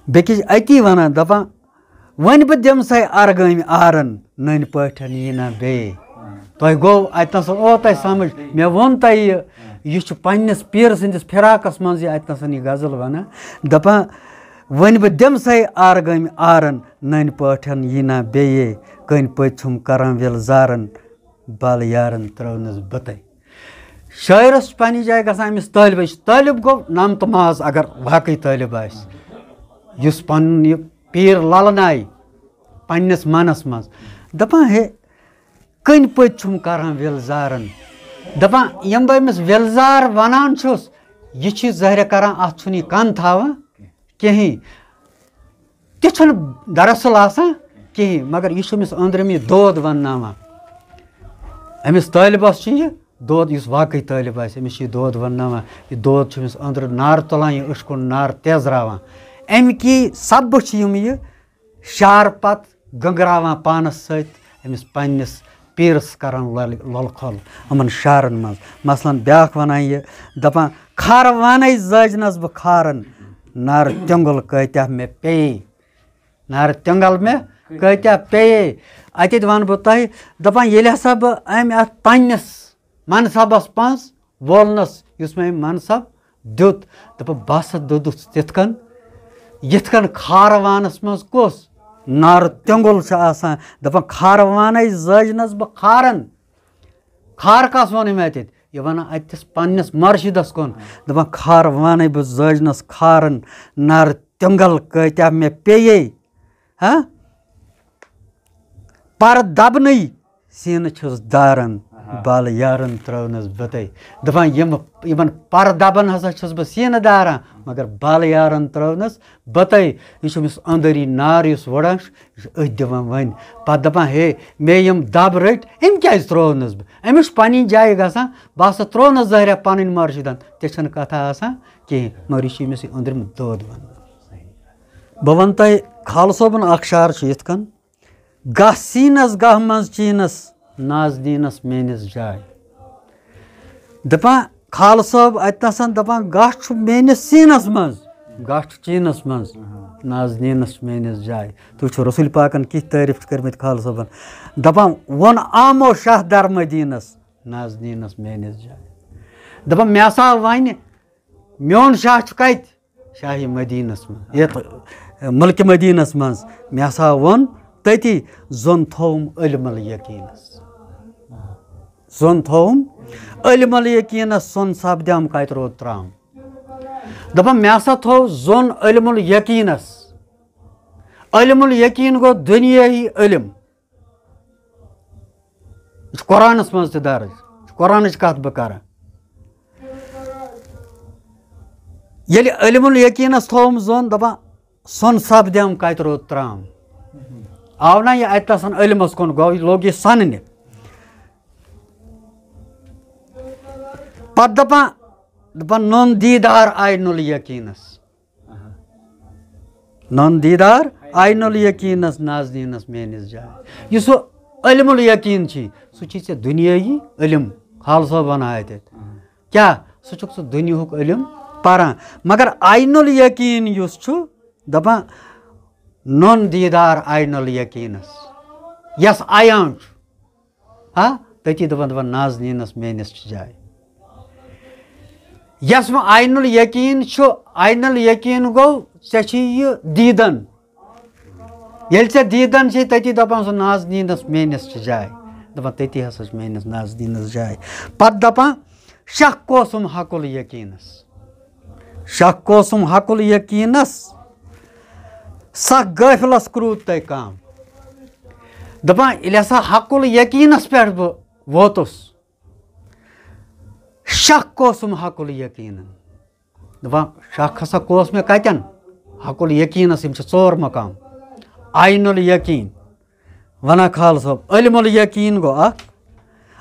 بیٚکِس اَتی وَنان، دَپان، "وۄنۍ بہٕ دِمہٕ سَے اَرگٲمۍ آرَن، نٔنۍ پٲٹھۍ یی نا بیٚیہِ۔" تۄہہِ گوٚو اَتہِ نَس اوتَے سَمٕجھ، مےٚ ووٚن تۄہہِ یہِ، یہِ چھُ پنٛنِس پیٖرٕ سٕنٛدِس فِراقَس منٛز یہِ اَتہِ نَس یہِ غزل وَنان، دَپان، "وۄنۍ بہٕ دِمہٕ سَے اَرگٲمۍ آرَن، نٔنۍ پٲٹھۍ یی نا بیٚیہِ، کٔنۍ پٔتۍ چھُم کَران وِل زارَن، بَل یارَن ترٛٲونَس بَتَے۔" شٲعرَس چھُ پنٛنہِ جایہِ گژھان أمِس طٲلبَس، طٲلب گوٚو نَم تہٕ ماز، اگر واقعٕے طٲلب آسہِ، یُس پَنُن یہِ پیٖر لَلنایہِ پنٛنِس منَس منٛز، دَپان، "ہے، کٔنۍ پٔتۍ چھُم کَران وِلزارَن؟" دَپان، یِم بہٕ أمِس وِلزار وَنان چھُس، یہِ چھُ ظٲہرِ کَران، اَتھ چھُنہٕ یہِ کَن تھاوان کِہیٖنۍ۔ تہِ چھُنہٕ دراصل آسان کِہیٖنۍ، مگر یہِ چھُ أمِس أنٛدرِم یہِ دود وَنناوان۔ أمِس طٲلبَس چھُ یہِ دود، یُس واقعٕے طٲلب آسہِ، أمِس چھُ یہِ دود وَنناوان۔ یہِ دود چھُ أمِس أنٛدرٕ نار تُلان، یہِ أچھ کُن نار تیزراوان۔ اَمہِ کی سببہٕ چھِ یِم یہِ شعر پَتہٕ گٔنٛگراوان پانَس سۭتۍ أمِس پنٛنِس پیٖرَس کَران لۄلہِ-، لۄلہٕ کھۄل یِمَن شعرَن منٛز۔ مثلاً بیٛاکھ وَنان یہِ، دَپان، "کھارٕ وانَے زٲجنَس بہٕ کھارَن، نارٕ تیوٚنٛگُل کۭتیٛاہ مےٚ پیٚیے۔" نارٕ تیوٚنٛگل مےٚ کۭتیٛاہ پیٚیے۔ اَتہِ تہِ وَنہٕ بہٕ تۄہہِ، دَپان، ییٚلہِ ہسا بہٕ أمۍ اَتھ پنٛنِس منصبس منٛز وولنَس، یُس مےٚ أمۍ منصب دیُت، دَپان، بہٕ ہسا دوٚدُس تِتھ کٔنۍ، یِتھ کٔنۍ کھارٕ وانَس منٛز کُس نارٕ تیوٚنٛگُل چھُ آسان۔ دَپان، کھارٕ وانَے زٲجنَس بہٕ کھارَن۔ کھار کَس ووٚن أمۍ اَتٮ۪تھ؟ یہِ وَنان اَتِس پنٛنِس مُرشِدَس کُن۔ دَپان، کھار وانَے بہٕ زٲجنَس کھارَن، نارٕ تیوٚنٛگل کۭتیٛاہ مےٚ پیٚیے۔ ہا؟ پَرٕ دَبنٕے سیٖنہٕ چھُس دارَن، آہا۔ بَل یارَن ترٛٲونَس بَتَے۔ دَپان، یِم، یِمَن پَرٕ دَبَن ہسا چھُس بہٕ سیٖنہٕ داران، مگر بَل یارَن ترٛٲونَس بَتَے۔ یہِ چھُ أمِس أنٛدٕری نار یُس وُڑان چھُ، یہِ چھُ أتھۍ دِوان وَنہِ۔ پَتہٕ دَپان، "ہے، مےٚ یِم دَب رٔٹۍ، أمۍ کیٛازِ ترٛوونَس بہٕ؟ أمِس چھُ پَنٕنۍ جایہِ گژھان، بہٕ ہسا ترٛوونَس ظٲہرہ پَنٕنۍ مُرشِدَن۔" تہِ چھَنہٕ کَتھا آسان کِہیٖنۍ، مگر یہِ چھُ أمِس یہِ أنٛدرِم دود وَنان۔ بہٕ وَنہٕ تۄہہِ، خالہٕ صٲبُن اَکھ شعر چھُ یِتھ کٔنۍ، "گاہ سیٖنَس گاہ منٛز چیٖنَس، نازنیٖنَس میٛٲنِس جاے۔" دَپان، خالہٕ صٲب اَتہِ نَسَن دَپان، "گاہ چھُ میٛٲنِس سیٖنَس منٛز، گاہ چھُ چیٖنَس منٛز، نازنیٖنَس میٛٲنِس جاے۔" تُہۍ چھِو رسول پاکَن کِتھ تعریٖف چھِ کٔرمٕتۍ خالہٕ صٲبَن۔ دَپان، "ووٚن آمو شاہ در مدیٖنَس، نازنیٖنَس میٛٲنِس جاے۔" دَپان، مےٚ ہسا وَنہِ، میون شاہ چھُ کَتہِ؟ شاہہِ مدیٖنَس منٛز، یَتھ، مُلکہِ مدیٖنَس منٛز۔ مےٚ ہسا ووٚن تٔتی، زوٚن تھووُم علم الیقیٖنَس۔ زوٚن تھووُم علم الیقیٖنَس، سوٚن سپدیم کَتہِ روٗد ترٛام۔ دَپان، مےٚ ہسا تھوو زوٚن علم الیقیٖنَس۔ علم الیقیٖن گوٚو دُنیٲہی علم۔ یہِ چھُ قرآنَس منٛز تہِ درٕج، یہِ چھُ قرآنٕچ کَتھ بہٕ کَرٕ۔ ییٚلہِ علم الیقیٖنَس تھووُم زوٚن، دَپان، سۄن سپدیم کَتہِ روٗد ترٛام۔ آو نہ یہِ اَتہِ تَسَن علمَس کُن، گوٚو، یہِ لوٚگ یہِ سَننہِ۔ پَتہٕ دَپان، دَپان، نوٚن دیٖدار عین الیقیٖنَس۔ نوٚن دیٖدار عین الیقیٖنَس، نازنیٖنَس میٛٲنِس جاے۔ یُس سُہ علم الیقیٖن چھُ، سُہ چھُ ژےٚ دُنیٲیی علم، خالہٕ صٲب وَنان اَتہِ۔ کیٛاہ؟ سُہ چھُکھ ژٕ دُنیاہُک علم پَران۔ مگر عین الیقیٖن یُس چھُ، دَپان، نوٚن دیٖدار عین الیقیٖنَس، یَس عیان چھُ۔ ہا، تٔتی دَپان، دَپان، نازنیٖنَس میٛٲنِس چھِ جاے۔ یس وۄنۍ عین الیقین چھُ، عین الیقین گوٚو، ژےٚ چھُے یہِ دیٖدن۔ ییٚلہِ ژےٚ دیٖدن چھے، تٔتی دَپان سُہ نازنیٖنس میٲنِس چھِ جاے۔ دَپان تٔتی ہسا چھِ میٲنِس نازنیٖنس جاے۔ پتہٕ دَپان شک اوسُم حق الیقینس، شک اوسُم حق الیقینس، سکھ غٲفلس کروٗد تۄہہِ کم۔ دَپان ییٚلہِ ہسا حق الیقینس پٮ۪ٹھ بہٕ ووتُس، شک اوسُم حق الیقینن۔ دَپان شک ہسا کوس مےٚ کتٮ۪ن؟ حق الیقینس۔ یِم چھِ ژور مقام۔ عین الیقین، ونان خال صٲب، علم الیقین گوٚو اکھ،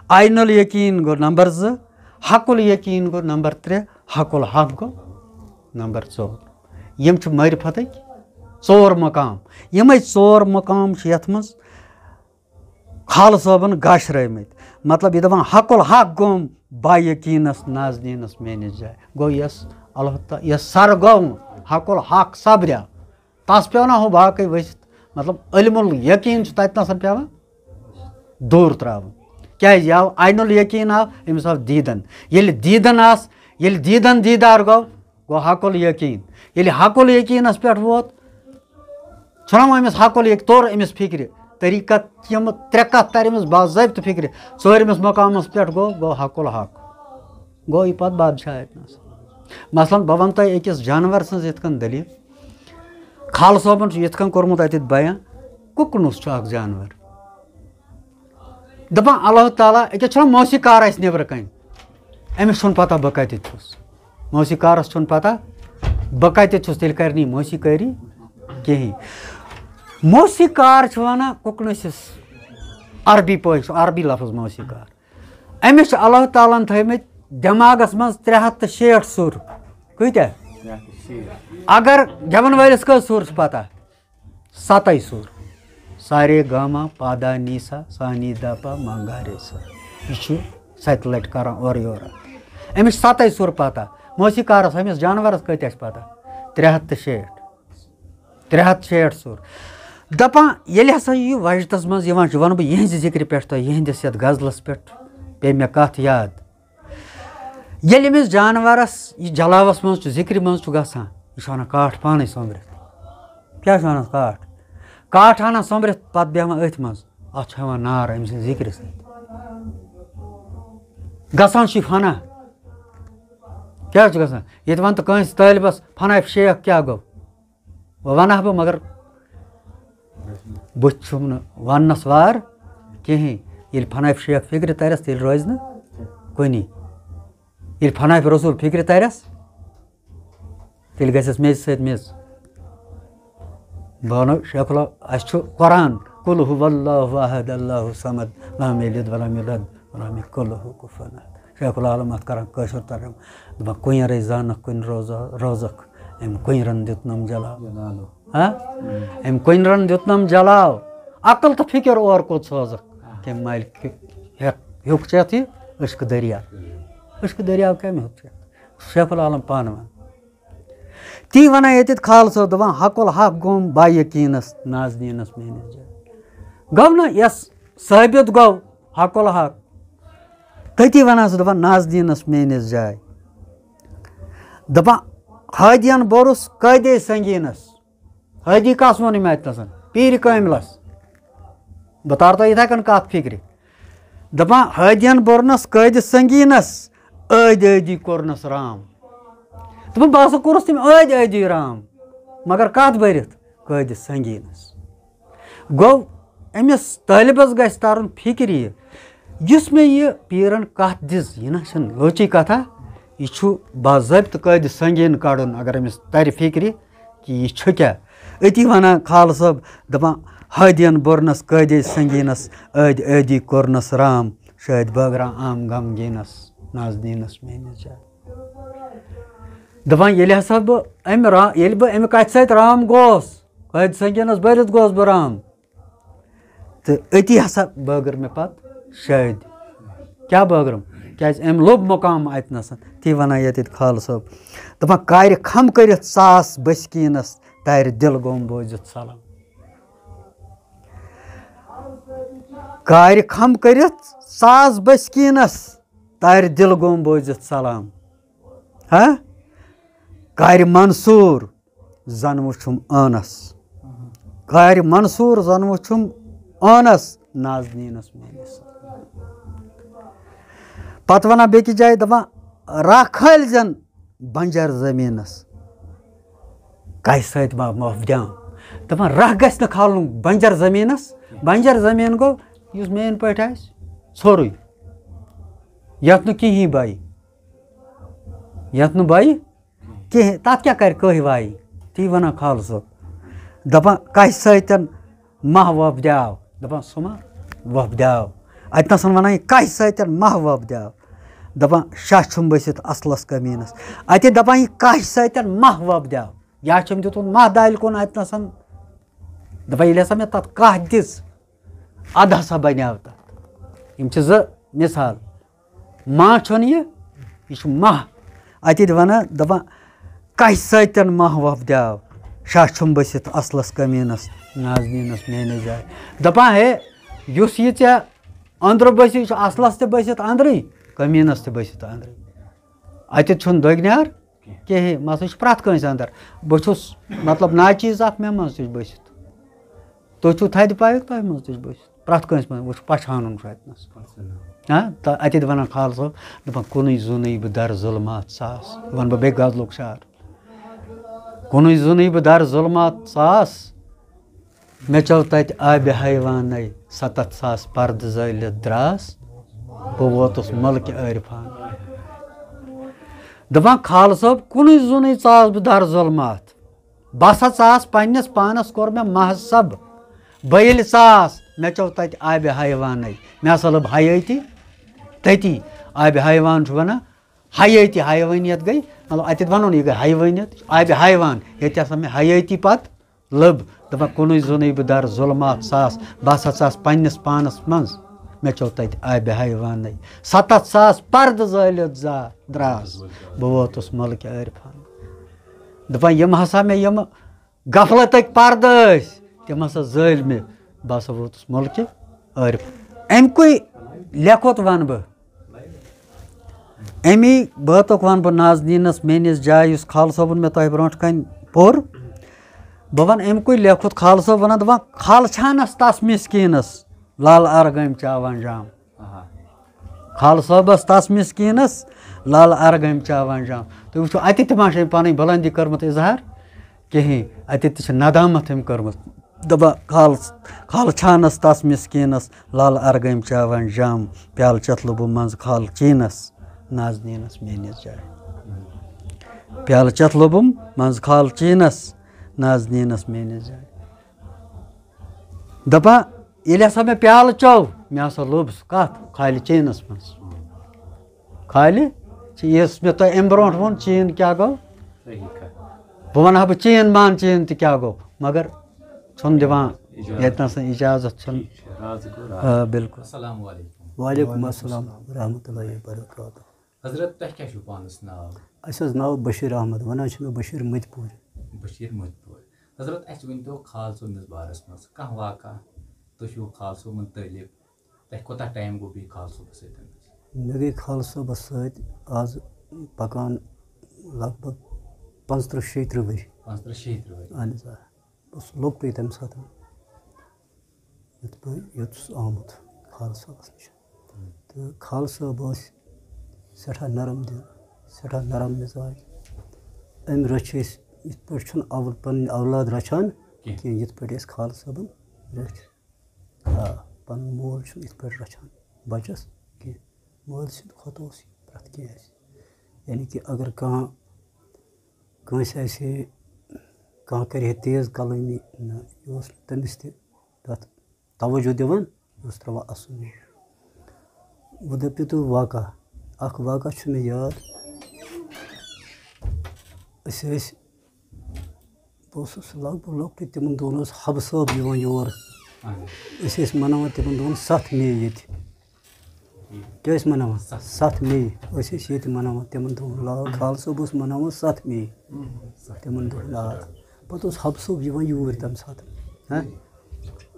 عین الیقین گوٚو نمبر زٕ، حق الیقین گوٚو نمبر ترٛےٚ، حق الحق گوٚو نمبر ژور۔ یِم چھِ معرفتٕکۍ ژور مقام۔ یِمے ژور مقام چھِ یتھ منٛز خالہٕ صٲبن گاشرٲومٕتۍ۔ مطلب، یہِ دَپان حق الحق گوٚم با یقیٖنس نازنیٖنس میٲنِس جایہِ۔ گوٚو یۄس اللہ تعالیٰ، یۄس سر گوٚو حق الحق سپدیو، تس پیوٚو نہ ہُہ باقٕے ؤسِتھ۔ مطلب، علم الیقیٖن چھُ تتہِ نسن پیوان دوٗر ترٛاوُن۔ کیازِ؟ یہِ آو عین الیقیٖن، آو أمِس آو دیٖدن۔ ییٚلہِ دیٖدن آس، ییٚلہِ دیٖدن دیٖدار گوٚو، گوٚو حق الیقیٖن۔ ییٚلہِ حق الیقیٖنس پٮ۪ٹھ ووت، چھُنہ وۄنۍ أمِس حق الیق-، توٚر أمِس فِکرِ، طریٖقت یِم ترٛےٚ کتھ تَرِ أمِس باضٲبطہٕ فِکرِ۔ ژوٗرمِس مقامس پٮ۪ٹھ گوٚو، گوٚو حق الحق۔ گوٚو یہِ پتہٕ بادشاہ اتہِ نس۔ مثلاً بہٕ ونہٕ تۄہہِ أکِس جانور سٕنٛز یِتھ کٔنۍ دٔلیٖل۔ خالہٕ صٲبن چھُ یِتھ کٔنۍ کوٚرمُت اتٮ۪تھ بیان، کُکنُس چھُ اکھ جانور۔ دَپان اللہ تعالیٰ، أکیٛاہ چھُنہ موسیقار اَسہِ نیٚبرٕ کَنۍ، أمِس چھُنہٕ پَتہ بہٕ کَتہِ چھُس۔ موسیقارَس چھُنہٕ پَتہ بہٕ کَتہِ چھُس، تیٚلہِ کَرِ نہٕ یہِ موسیقٲری کِہیٖنۍ۔ موسیقار چھِ وَنان کُکنٕسِس، عربی پٲٹھۍ چھُ عربی لفظ موسیقار۔ أمِس چھِ اللہ تعالیٰ ہَن تھٲومٕتۍ دٮ۪ماغَس منٛز ترٛےٚ ہَتھ تہٕ شیٹھ سُر۔ کۭتیٛاہ؟ اگر گٮ۪وَن وٲلِس کٔژ سُر چھِ پَتہ؟ سَتَے سُر۔ سارے گاما پادا نیسا سانی دپا مانگا ریسا۔ یہِ چھُ سَتہِ لَٹہِ کران اورٕ یورٕ۔ أمِس چھِ سَتَے سُر پَتہ۔ موسیقارَس، أمِس جانوَرَس کۭتیٛاہ چھِ پَتہ؟ ترٛےٚ ہَتھ تہٕ شیٹھ۔ ترٛےٚ ہَتھ شیٹھ سُر۔ دَپان، ییٚلہِ ہسا یہِ وجدَس منٛز یِوان چھُ، وَنہٕ بہٕ یِہِنٛزِ ذِکرِ پٮ۪ٹھ تۄہہِ، یِہِنٛدِس یَتھ غزلَس پٮ۪ٹھ پیٚیہِ مےٚ کَتھ یاد۔ ییٚلہِ أمِس جانوَرَس یہِ جلاوَس منٛز چھُ، ذِکرِ منٛز چھُ گژھان، یہِ چھُ اَنان کاٹھ پانَے سوٚمبرِتھ۔ کیٛاہ چھُ اَنان کاٹھ؟ کاٹھ اَنان سوٚمبرِتھ، پَتہٕ بیٚہوان أتھۍ منٛز، اَتھ چھُ ہٮ۪وان نار أمۍ سٕنٛدِ ذِکرِ سۭتۍ۔ گژھان چھُ یہِ فنا۔ کیٛاہ چھُ گژھان؟ ییٚتہِ وَن تہٕ کٲنٛسہِ طٲلبَس، فنا شیخ کیٛاہ گوٚو؟ وۄنۍ وَنہٕ ہا بہٕ، مگر بہٕ چھُم نہٕ وَننَس وار کِہیٖنۍ۔ ییٚلہِ فناف شیخ فِکرِ تَرٮ۪س، تیٚلہِ روزِ نہٕ کُنی۔ ییٚلہِ فناف رسول فِکرِ تَرٮ۪س، تیٚلہِ گژھٮ۪س میٚژِ سۭتۍ میٚژ۔ بہٕ وَنو شیخ اللہ، اَسہِ چھُ قرآن، "قل هو اللہ احد اللہ الصمد لم یلد ولم یولد ولم یکن لہ کفوا احد۔" شیخ العالم اَتھ کران کٲشُر ترجمہٕ، دَپان، "کُنہِ رٕے زانَکھ، کُنہِ روزا-، روزَکھ، أمۍ کُنہِ رَن دیُت نَم جلال۔" ہا؟ أمۍ کُنہِ رَن دیُت نَم جلال۔ عقل تہٕ فِکر اور کوٚت سوزَکھ؟ کٔمۍ مالہِ ہیٚک-، ہیوٚک ژےٚ اَتھ یہِ عشقہٕ دٔریاو؟ عشقہٕ دٔریاو کَمہِ ہیوٚک ژےٚ؟ شیخ العالم پانہٕ وَنان۔ تی وَنان ییٚتٮ۪تھ خال صٲب، دَپان، "حق الحق گوٚم با یقیٖنَس نازنیٖنَس میٛٲنِس جایہِ۔" گوٚو نہ یَس ثٲبِت گوٚو حق الحق، تٔتی وَنان سُہ، دَپان، "نازنیٖنَس میٛٲنِس جایہِ۔" دَپان، ہادیَن بوٚرُس قٲدے سنگیٖنَس۔ ہادی کَس ووٚن یِم اَتہِ نَسَن؟ پیٖرِ کٲملَس۔ بہٕ تارٕ تۄہہِ یِتھَے کٔنۍ کَتھ فِکرِ۔ دَپان، ہادیَن بوٚرنَس قٲدِ سنگیٖنَس، ٲدۍ ٲدی کوٚرنَس رام۔ دَپان، بہٕ ہسا کوٚرُس تٔمۍ ٲدۍ ٲدی رام، مگر کَتھ بٔرِتھ؟ قٲدِ سنگیٖنَس۔ گوٚو، أمِس طٲلبَس گژھِ تَرُن فِکرِ یہِ، یُس مےٚ یہِ پیٖرَن کَتھ دِژ، یہِ نہ چھَنہٕ لٲچی کَتھا، یہِ چھُ باضٲبطہٕ قٲدِ سنگیٖن کَڑُن، اگر أمِس تَرِ فِکرِ کہِ یہِ چھُ کیٛاہ۔ أتی وَنان خالہٕ صٲب، دَپان، ہادیَن بوٚرنَس قٲدِ سنگیٖنَس، ٲدۍ ٲدی کوٚرنَس رام، شٲدۍ بٲگراو عام غمگیٖنَس، نازنیٖنَس میٛٲنِس جایہِ۔ دَپان، ییٚلہِ ہسا بہٕ اَمہِ را-، ییٚلہِ بہٕ اَمہِ کَتھِ سۭتۍ رام گوس، قٲدِ سنگیٖنَس بٔرِتھ گوس بہٕ رام، تہٕ أتی ہسا بٲگٕر مےٚ پتہٕ شٲدۍ۔ کیٛاہ بٲگرم؟ کیٛازِ أمۍ لوٚب مقام اَتہِ نَسَن۔ تی وَنان ییٚتٮ۪تھ خالہٕ صٲب۔ دَپان، کارِ خم کٔرِتھ ساس بٔسکیٖنَس، تارِ دِل گوم بوٗزِتھ سلام۔ کارِ خم کٔرِتھ ساس بٔسکیٖنَس، تارِ دِل گوم بوٗزِتھ سلام۔ ہا؟ کارِ منصوٗر زَن وُچھُم ٲنَس۔ کارِ منصوٗر زَن وُچھُم ٲنَس، نازنیٖنَس میٛٲنِس۔ پَتہٕ وَنان بیٚکِس جایہِ، دَپان، راہ کھٲلۍ زَن بنجر زٔمیٖنَس۔ کَہہِ سۭتۍ ما وۄپدیٛام؟ دَپان، راہ گژھِ نہٕ کھالُن بنجر زٔمیٖنَس۔ بنجر زٔمیٖن گوٚو یُس میٛٲنۍ پٲٹھۍ آسہِ ژھوٚرُے، یَتھ نہٕ کِہیٖنۍ بَیہِ، یَتھ نہٕ بَیہِ کِہیٖنۍ۔ تَتھ کیٛاہ کَرِ کٔہۍ وایہِ؟ تی وَنان خالہٕ صٲب۔ دَپان، کَہہِ سۭتۍ ما وۄپدیٛاو؟ دَپان، سُہ ما وۄپدیٛاو؟ اَتہِ نَسَن وَنان، یہِ کَہہِ سۭتۍ ما وۄپدیٛاو؟ دَپان، شاہ چھُم بٔسِتھ اَصلَس کٔمیٖنَس۔ اَتہِ دَپان، یہِ کَہہِ سۭتۍ ما وۄپدیٛاو؟ یا چھُم دیُتمُت ماہ دالہِ کُن اَتہِ نَسَن۔ دَپان، ییٚلہِ ہسا مےٚ تَتھ کَہہ دِژ، اَدٕ ہسا بَنیٛاو تَتھ۔ یِم چھِ زٕ مِثال۔ ماہ چھُنہٕ یہِ، یہِ چھُ ماہ۔ اَتہِ تہِ وَنان، دَپان، کَہہِ سۭتۍ ماہ وۄپدیٛاو؟ شاہ چھُم بٔسِتھ اَصلَس کٔمیٖنَس، نازنیٖنَس میٛانہِ جایہِ۔ دَپان، ہے، یُس یہِ ژےٚ أنٛدرٕ بٔسِتھ، یہِ چھُ اَصلَس تہِ بٔسِتھ أنٛدرٕے، کٔمیٖنَس تہِ بٔسِتھ أنٛدرٕے۔ اَتہِ چھُنہٕ دٔگۍ نیار کِہیٖنۍ۔ کینٛہہ، مسا چھُ پرٛٮ۪تھ کٲنٛسہِ اَندَر۔ بہٕ چھُس، مطلب، ناچیٖز اَکھ، مےٚ منٛز تہِ چھُ بٔسِتھ۔ تُہۍ چھُو تھدِ پایُک، تۄہہِ منٛز تہِ چھُ بٔسِتھ۔ پرٛٮ۪تھ کٲنٛسہِ منٛز وٕچھ، پَچھانُن چھُ اَتہِ نَس۔ ہاں، تہٕ اَتہِ تہِ وَنان خالہٕ صٲب، دَپان، کُنُے زوٚنُے بہٕ دَرٕ ظُلمات ساس، وَنہٕ بہٕ بیٚیہِ غزلُک شعر۔ کُنُے زوٚنُے بہٕ دَرٕ ظُلمات ساس، مےٚ چوٚو تَتہِ آبِ حیوانَے، سَتَتھ ساس پَردٕ زٲلِتھ درٛاس، بہٕ ووتُس مُلکہِ عٲرفان۔ دَپان، خالہٕ صٲب، کُنُے زوٚنُے ژاس بہٕ دَرٕ ظُلمات۔ بہٕ ہسا ژاس پنٛنِس پانَس، کوٚر مےٚ محسب۔ بہٕ ییٚلہِ ژاس، مےٚ چوٚو تَتہِ آبِ حیوانَے۔ مےٚ ہسا لٔب حیٲتی تٔتی۔ آبِ حیوان چھُ وَنان حیٲتی، حیوٲنیت گٔے، مطلب، اَتٮ۪تھ وَنو نہٕ یہِ گٔے حیوٲنیت، آبِ حیوان۔ ییٚتہِ ہسا مےٚ حیٲتی پَتہٕ لٔب، دَپان، کُنُے زوٚنُے بہٕ دَرٕ ظُلمات ساس، بہٕ ہسا ژاس پنٛنِس پانَس منٛز، مےٚ چوٚو تَتہِ آبِ حیوانَے۔ سَتَتھ ساس پَردٕ زٲلِتھ زا درٛاس، بہٕ ووتُس مُلکہِ عٲرفان۔ دَپان، یِم ہسا مےٚ یِم غفلتٕکۍ پردٕ ٲسۍ، تِم ہسا زٲلۍ مےٚ، بہٕ ہسا ووتُس مُلکہِ عٲرف۔ اَمہِ کُے لیکھوت وَنہٕ بہٕ، اَمی بٲتُک وَنہٕ بہٕ نازنیٖنَس میٛٲنِس جایہِ، یُس خالہٕ صٲبُن مےٚ تۄہہِ برونٛٹھ کَنہِ پوٚر۔ بہٕ وَنہٕ اَمہِ کُے لیکھوت، خالہٕ صٲب وَنان، دَپان، خالہٕ چھانَس تَس مِسکیٖنَس، لال اَرغٲمۍ چاوان جام۔ آہا۔ خالہٕ صٲبَس تَس مِسکیٖنَس لال اَرغٲمۍ چاوان جام۔ تُہۍ وٕچھِو، اَتہِ تہِ ما چھِ أمۍ پَنٕنۍ بُلندی کٔرمٕژ اظہار؟ کِہیٖنۍ۔ اَتہِ تہِ چھِ ندامت أمۍ کٔرمٕژ۔ دَپان، خالہٕ، خالہٕ چھانَس تَس مِسکیٖنَس لال اَرغٲمۍ چاوان جام، پیالہٕ چَتھ لوٚبُم منٛزٕ خالہٕ چیٖنَس، نازنیٖنَس میٛٲنِس جایہِ۔ پیالہٕ چَتھ لوٚبُم منٛزٕ خالہٕ چیٖنَس، نازنیٖنَس میٛٲنِس جایہِ۔ دَپان، ییٚلہِ ہسا مےٚ پیالہٕ چوٚو، مےٚ ہسا لوٚب سُہ کَتھ؟ خالہِ چینَس منٛز۔ خالہِ چی-، یُس مےٚ تۄہہِ اَمہِ برونٛٹھ ووٚن، چین کیٛاہ گوٚو؟ صحیح کَتھ۔ بہٕ وَنہٕ ہا بہٕ چین مان چین تہِ کیٛاہ گوٚو، مگر چھُنہٕ دِوان اِجازت۔ ییٚتہِ نَس نہٕ اِجازت چھُنہٕ۔ ٹھیٖک چھُ، راز گوٚو راز۔ آ، بِلکُل۔ السلام علیکم۔ وعلیکم السلام ورحمۃ اللہ وبرکاتہ۔ حضرت، تۄہہِ کیٛاہ چھُو پانَس ناو؟ اَسہِ حظ ناو بشیٖر احمد، وَنان چھِ مےٚ بشیٖر مٔتۍ پوٗرۍ۔ بشیٖر مٔتۍ پوٗرۍ۔ حضرت، اَسہِ ؤنۍ تو خالہٕ صٲبنِس بارَس منٛز کانٛہہ واقعہ، تُہۍ چھِو خالہٕ صٲب مُتعلِق، تۄہہِ کوٗتاہ ٹایم گوٚو بیٚیہِ خالہٕ صٲبَس سۭتۍ؟ مےٚ گٔے خالہٕ صٲبَس سۭتۍ آز پَکان لگ بگ پانٛژترٕٛہ شیٚیہِ ترٕٛہ ؤری۔ پانٛژترٕٛہ شیٚیہِ ترٕٛہ ؤری۔ اَہَن حظ، آ۔ بہٕ اوسُس لۄکٹُے تَمہِ ساتہٕ، یُتھ بہٕ یوٚت چھُس آمُت خالہٕ صٲبَس نِش۔ تہٕ خالہٕ صٲب ٲسۍ سٮ۪ٹھاہ نرم دِل، سٮ۪ٹھاہ نرم مِزاج۔ أمۍ رٔچھۍ أسۍ یِتھ پٲٹھۍ چھُنہٕ اَول پَنٕنۍ اولاد رَچھان کینٛہہ۔ کینٛہہ، یِتھ پٲٹھۍ أسۍ خالہٕ صٲبَن رٔچھۍ۔ آ، پَنُن مول چھُنہٕ یِتھ پٲٹھۍ رَچھان بَچَس کینٛہہ۔ مٲلۍ سٕنٛدِ کھۄتہٕ اوس یہِ پرٛٮ۪تھ کینٛہہ اَسہِ۔ یعنی کہِ اگر کانٛہہ، کٲنٛسہِ آسہِ ہے، کانٛہہ کَرِ ہے تیز کلٲمی، نہ، یہِ اوس نہٕ تٔمِس تہِ تَتھ توجہ دِوان، یہِ اوس ترٛاوان اَسُن نِش۔ وۄنۍ دٔپِو تُہۍ واقعہ، اَکھ واقعہ چھُ مےٚ یاد۔ أسۍ ٲسۍ، بہٕ اوسُس لگ بگ لۄکٹُے، تِمَن دۄہَن اوس حبہٕ صٲب یِوان یور۔ اَہَن۔ أسۍ ٲسۍ مَناوان تِمَن دۄہَن سَتھ مے ییٚتہِ۔ کیٛاہ ٲسۍ مَناوان؟ سَتھ۔ سَتھ مے۔ أسۍ ٲسۍ ییٚتہِ مَناوان تِمَن دۄہَن۔ لا-، خالہٕ صٲب اوس مَناوان سَتھ مے۔ اَہَن۔ تِمَن دۄہَن، آ۔ پَتہٕ اوس حبہٕ صٲب یِوان یوٗرۍ تَمہِ ساتہٕ۔ ہہ؟